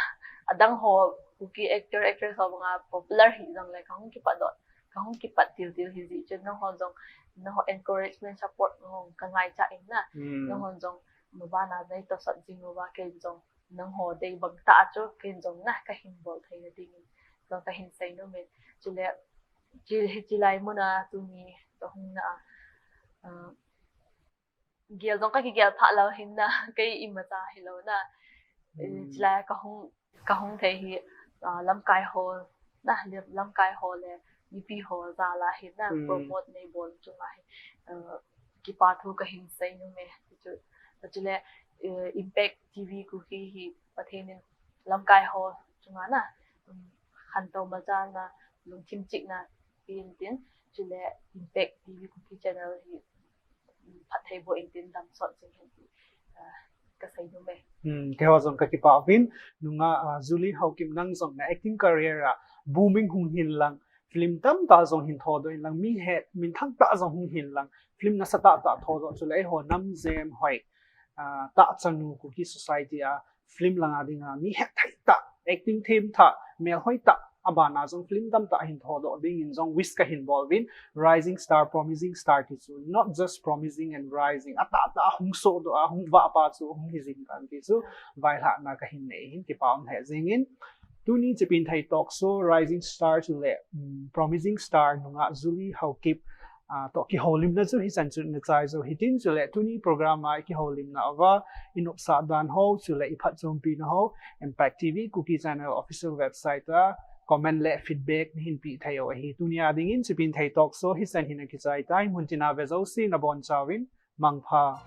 adang ho, Kuki actor, actress ho banga popular hijongle kahung kipat doh kahung kipat til til hi ji chun nangho jong, nangho encouragement support hong ka ngaicha in na. Hmm. Nangho jong mabana nei to sat jing uva kei jong nangho dei bang ta chu kei jong na ka hin bol thei na ding in jong ka hin sei nom e. Chule, chi, hi chilai muna tuni ka hung na, uh, gel jong ka kigel pha lo hin na, kei imacha hi lo na. Hmm. Chilai ka hung, ka hung thei hi, uh, lamkai ho na, lam-, lamkai ho le mipi ho jal a hin na, hmm, promote nei bol chunga hi, uh, kipa thu ka hin sei nom e. Chu, chule, uh, Impact T V Kuki hi Pathen in lamkai ho chunga na, um, khantou machal na, lungthim chihna pe in tin, chule Impact T V Kuki channel hi, um, phatthei boh in tin damsot jing hen ti, uh, ka sei nom e. Hmm, keiho jong ka kipa uvin, nunga, uh, Julie Haokip nang jong na acting career a booming hung hin lang, film tamtah jong hin thodoh in lang, mi het, minthang tah jong hung hin lang, film nasatah tah thodoh, chule eiho nam jem hoi, ah, tah chanu Kuki society a film langa dinga mi hetthei tah, acting themtha, melhoi tah, abana jong film tamtah hin thodoh ding in jong wish ka hin bol uvin, rising star, promising star ti chu, not just promising and rising, atahtah hung sohdoh a, hung vah pa chu hung hi jing tan ti chu vailhahna ka hin nei hin kipa um lheh jing in. Tuni Chipinthei Talk Show rising star chule, um, promising star nunga Julie Haokip, ah, toh kihoulimna chu hichan chu na chai jou hitin, chule tuni program a i kihoulimna uva i nopsah dan ho, chule i phatchompi na ho, Impact T V Kuki channel official website a comment le feedback na hin pe thei u ahi. Tuni a ding in Chipinthei Talk Show hichan hin a kichai tai, mun tina ve jouse na bonchauvin mangpha.